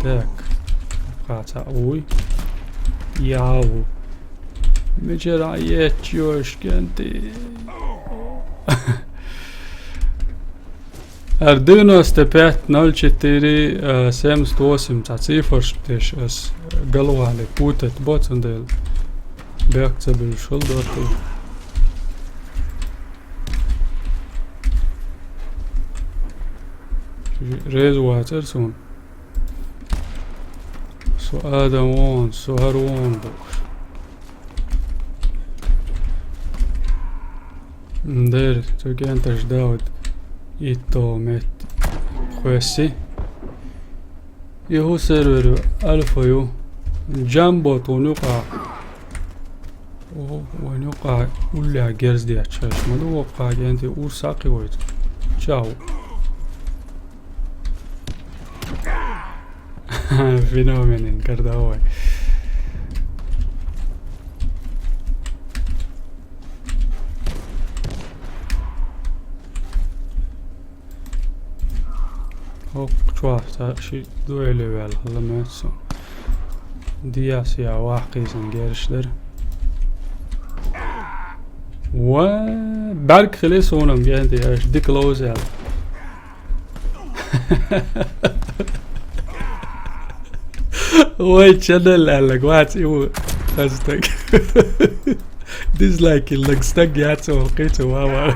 Так. Хаца, ой. Яу. Мечера ечёшкенти. Ар девяносто пять ноль четыре, э, семьдесят восемь, цхьа цифраш деш ас галвале путать боцун дел. Бехк ца бил шул доту. Рез вацар сун. Со адам вон, со хар вон. Дер, цу кӀенташ Дауд итто метт хвесси. И хӀу сервер ю, альфа ю. Джамбо тхуна юкъа. О, вайн юкъа улле герз дечаш. Ма ду воккха кӀенти урс сакхи вайт. Чао. Феноменин кардавай. Хоп, чуахта ши дуэле вел хала мецо. Диас я вахкисан герш дер. Ва, барк хиле сонам генде яш дик лоузел. Ой, чанал аллаг, вац, ю, хастаг. Дизлайк иллаг стаг яц, о, кыцу, ва, ва.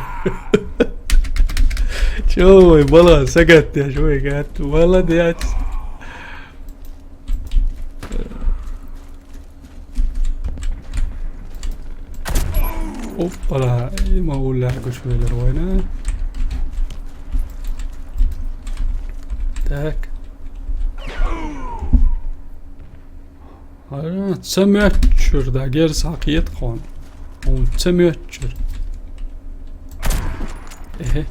Чё, ой, бала, сагат, я, чё, ой, гат, молодец. Оппала, има уллахь гуш велар вайна. Так. Ара, ца мёччур да, герз хьакхет хон. Он ца мёччур. Эхе.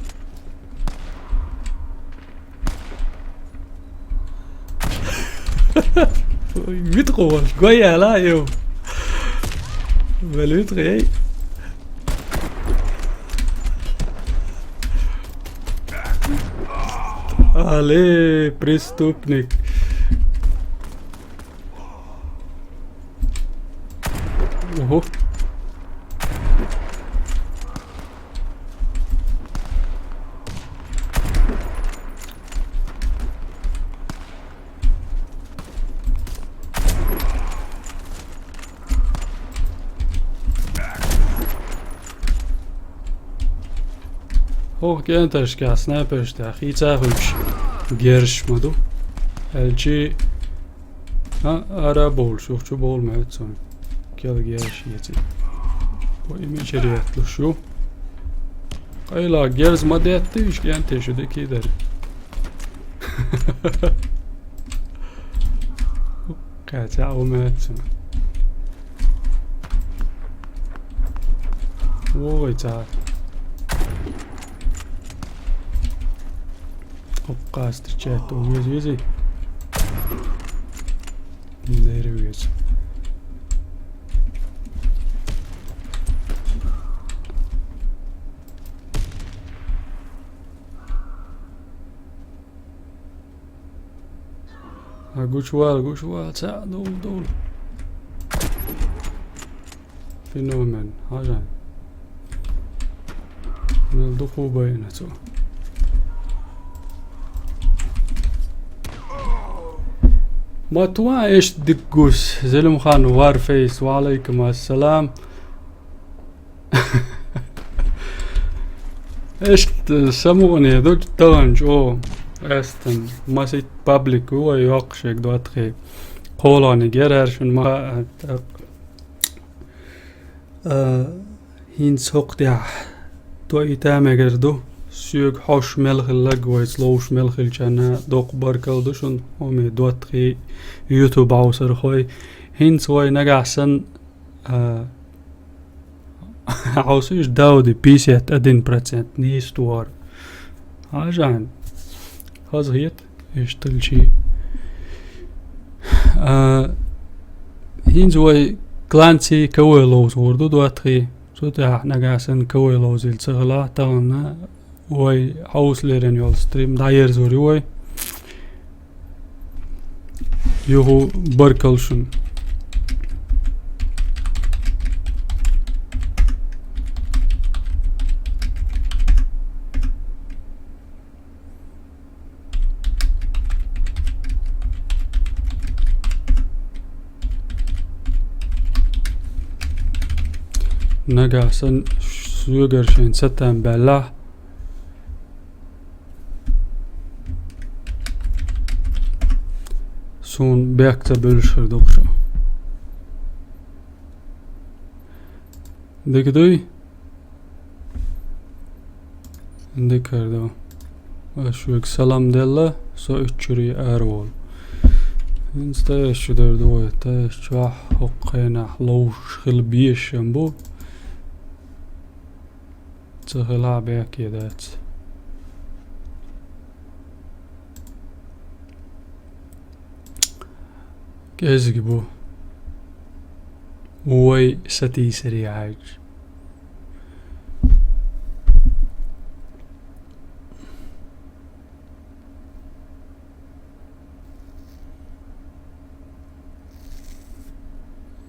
Вит къувал, гой ала, ё. Вел вит къей. Але, преступник. Ого. Хох кенташка снайпершта хийца хуч герш ма ду. Элчи, а, ара болш, ухчу бол мецун. Кел герш еци. Ой, ми черетлушу. Къайла герз ма деттиш, кентешу дикидер. Катя умеется. Ой, ца. Опа, встречает, увези, вези. Нервиус. А, гучвал, гучвал, ца, дол, дол. Феномен, хажан. Мел духу байна цо. Матва эш дикгус, Зелимхан Warface, ва алейкум ассалам. Эшт самугъни ду тагъан чӀо эстан масит паблик ву ва йокъ шег дуатхи. Кхолани герар шун ма, а, а, хӀинц хӀокхтяхь то и тамегар ду. Соьга хьош мел хиллаг вайца ловш мел хилчарна доккха баркалла ду шун, хӀуми дуатхи YouTube Ӏовсархой. ХӀинц вай нагахь санна, а, Хьовсийша, Дауди, пятьдесят один процент нийса тохар. Хьажа хьайна. Хаза хета, иштта хилча. А, хӀинца вай кланций КВ ловза гӀур ду доттагӀий. Цу тӀехь нагахь санна КВ ловзийла ца хилахь, тахана вай хьовсалерина йолу стрим дӀаерзор ю вай. Юху, баркалла шуна. Нагахь санна соьгара шайн цатам баьллахь, суна бехк ца буьллуш хир ду-кх шу. Дика дуй? Дика хир ду. Ас шуьга салам делла, со итт чуьра ара волу. ХӀинца тӀаьхьа чу дер ду вай, тӀаьхьа чохь хӀокху хенахь ловзуш хила безаш ам бу. Ца хилахь бехке дац. КӀезиг бу. Вай сатийсаре хьаьжча.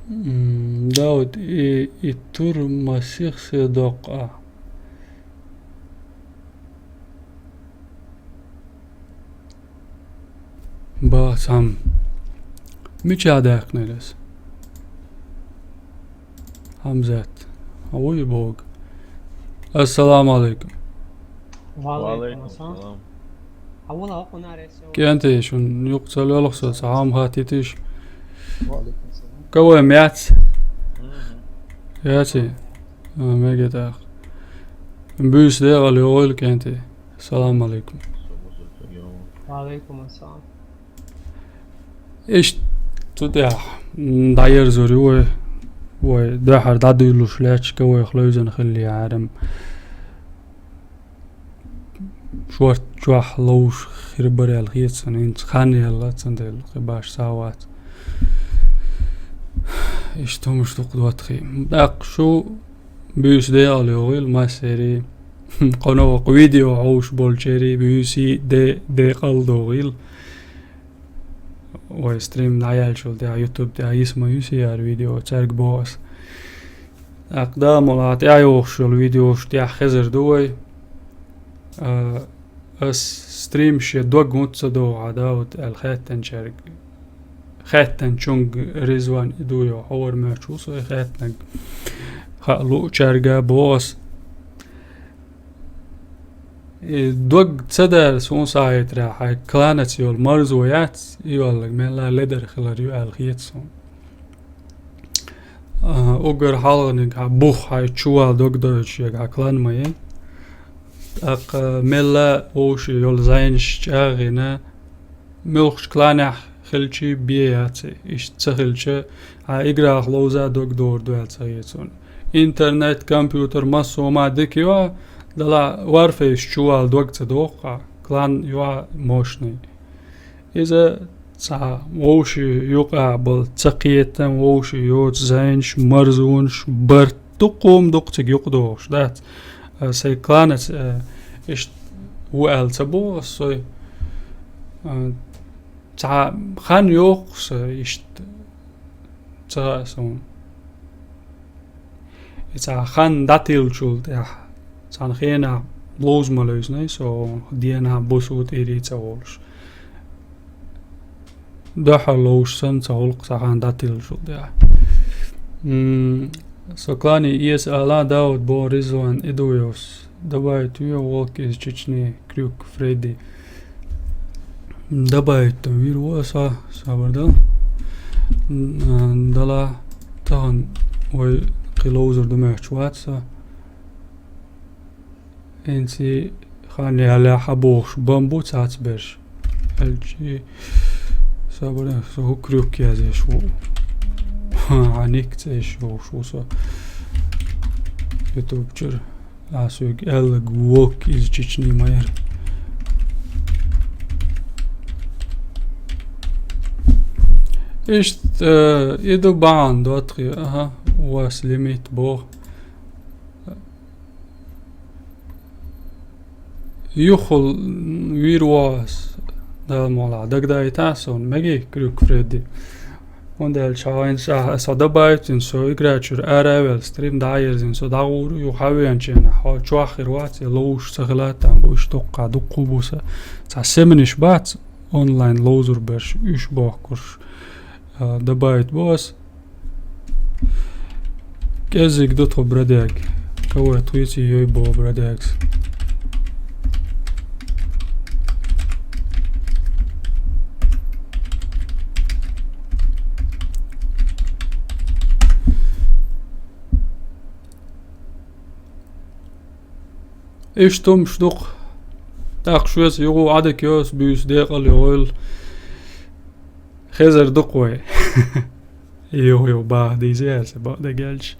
М, Дауд, и, и тур масех се доккху ахь. Бац хьан. Мича даьккхинера ас? Хьамзат. Хьан вуй боху? Ассаламу алейкум. Ва алейкум ассалам. Хьан ву лахьа кхунара эс йо? КӀентий, шуна юкъа ца лоьлху со, ца хьан хаттийта йиш. Ва алейкум ассалам. КВМ яц? Яций? А, мега тӀаккха. Буьйса декъала йогӀийла, КӀентий. Салам алейкум. Ва алейкум ассалам. Иштта цу тӀехь, м, дӀаерзор ю вай, вай дуьххьара дӀадуьйлуш лаьтташ, КВМ-х левзина хилла яхьарам. Шорта чохь ловзуш хир бара аьлла хета суна, хӀинца хан яьлла, цундела кхин башха схьа а вац. Иштта хӀумаш ду-кх доттагӀий. ТӀаккха шу буьйса декъала йогӀийла массерий. Кхуьнан вакха видео хьовсуш болчерий буьйсий де-, декъала догӀийла. Вай стрим дӀаяьллачул тӀаьхьа YouTube тӀехь йиса ма юьсу яра видео, цаьрга боху ас. ТӀаккха Дала мукъалахь тӀаьхьа йогӀуш йолу видеош тӀехь хезар ду вай. А, ас стрим шен дог хӀунда ца догӀу хьан, Дауд, аьлла хаьттинчаьрга. Хаьттинчуьнга Ризван Идуев хьовар моьттуш ву со и хаьттинарг. Хаа луучаьрга боху ас. И дог ца дара суна схьахетарехь, хьайн кланаца йолу марзо яц, и йоллаг мелла ледар хилар ю аьлла хета суна. А, уггар хьалханиг хьан бух, хьайн чувала дог дойтуш ерг хьан клан ма ю. ТӀаккха мелла вовшийн йолу зӀенаш чӀагӀйина, муьлххачу кланехь хилчий бен яц, иштта ца хилча, хьан играх ловза дог догӀур ду аьлла ца хета суна. Интернет, компьютер, массо а ма дика ю, дала Warface чувала дог ца доху хьан, клан ю мощный. Иза цхьа вовшийн юкъахь болу ца кхетам, вовшийн йоцу зӀенаш, марзонаш, барт, дуккха хӀума ду-кх цига юкъадогӀуш, дац. А, сайн кланаца, а, иштта ву аьлла ца боху ас сой. А, цхьа хан йоккху сан иштта ца хаьа суна. И цхьа хан дӀатиллачул тӀаьхьа, цхьана хенахь ловза ма левзинай со, денахь, бусу тӀера ца волуш. Дуьххьара ловзуш санна ца хуьлу-кх цхьа хан дӀатиллачул тӀаьхьа. М, со клане эца ала, Дауд, боху Ризван Идуевс. Добавить ве волк из Чечни, Крюк Фредди. Добавить там вир ву аса, сабар дал. М, дала тахана вай кхин ловзар ду моьттуш вац со. ХӀинца хан ялахь а бохуш, бан бу цхьацца берш. Элчи, сабар, со хӀу Крюк язъеш ву. Хьан ник цӀе йиш йолуш ву со. YouTube чура. Ас вуьг аьллаг вок из Чечни ма яр. Иштта, э, и ду бахьана доттагӀий, аха, вас лимит боху. Юххул вийр ву ас, Дала мукъ лахь, дагадайтахь суна, мегий, Крюк Фредди. ХӀунда аьлча хьо вайн са, со дабайтина, со игра чуьра ара а ваьлла, стрим дӀа а ерзийна, со дӀагӀур ю хьан веанченна, хьо чохь хир вац, я ловзуш ца хилла там бу, уьш дуккха дуккху бу сан. Цхьа семанаш бац, онлайн ловзур берш, уьш бохкурш, а, дабайт бу ас. КӀеззиг ду тхо брадаг. Кавай тхуьйций йой боху брадагс. Иштта хӀумаш ду-кх. ТӀаккха шуьца юха Ӏадика йоцу буьйса декъал йогӀийла. Хезар ду-кх вай. Юха-юха баха дийза яц, бакъдерг аьлча.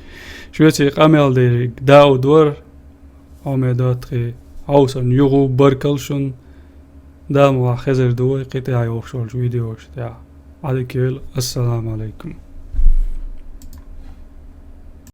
Шуьца и къамел дерг Дауд вара, хьо ме доттагӀий, хьовсарна юха баркалла шуна. Дала мукъ лахь, хезар ду вай кхин тӀехь йогӀуш йолчу видеошна тӀехь. Ӏадика йойла, ассаламу Ӏалайкум.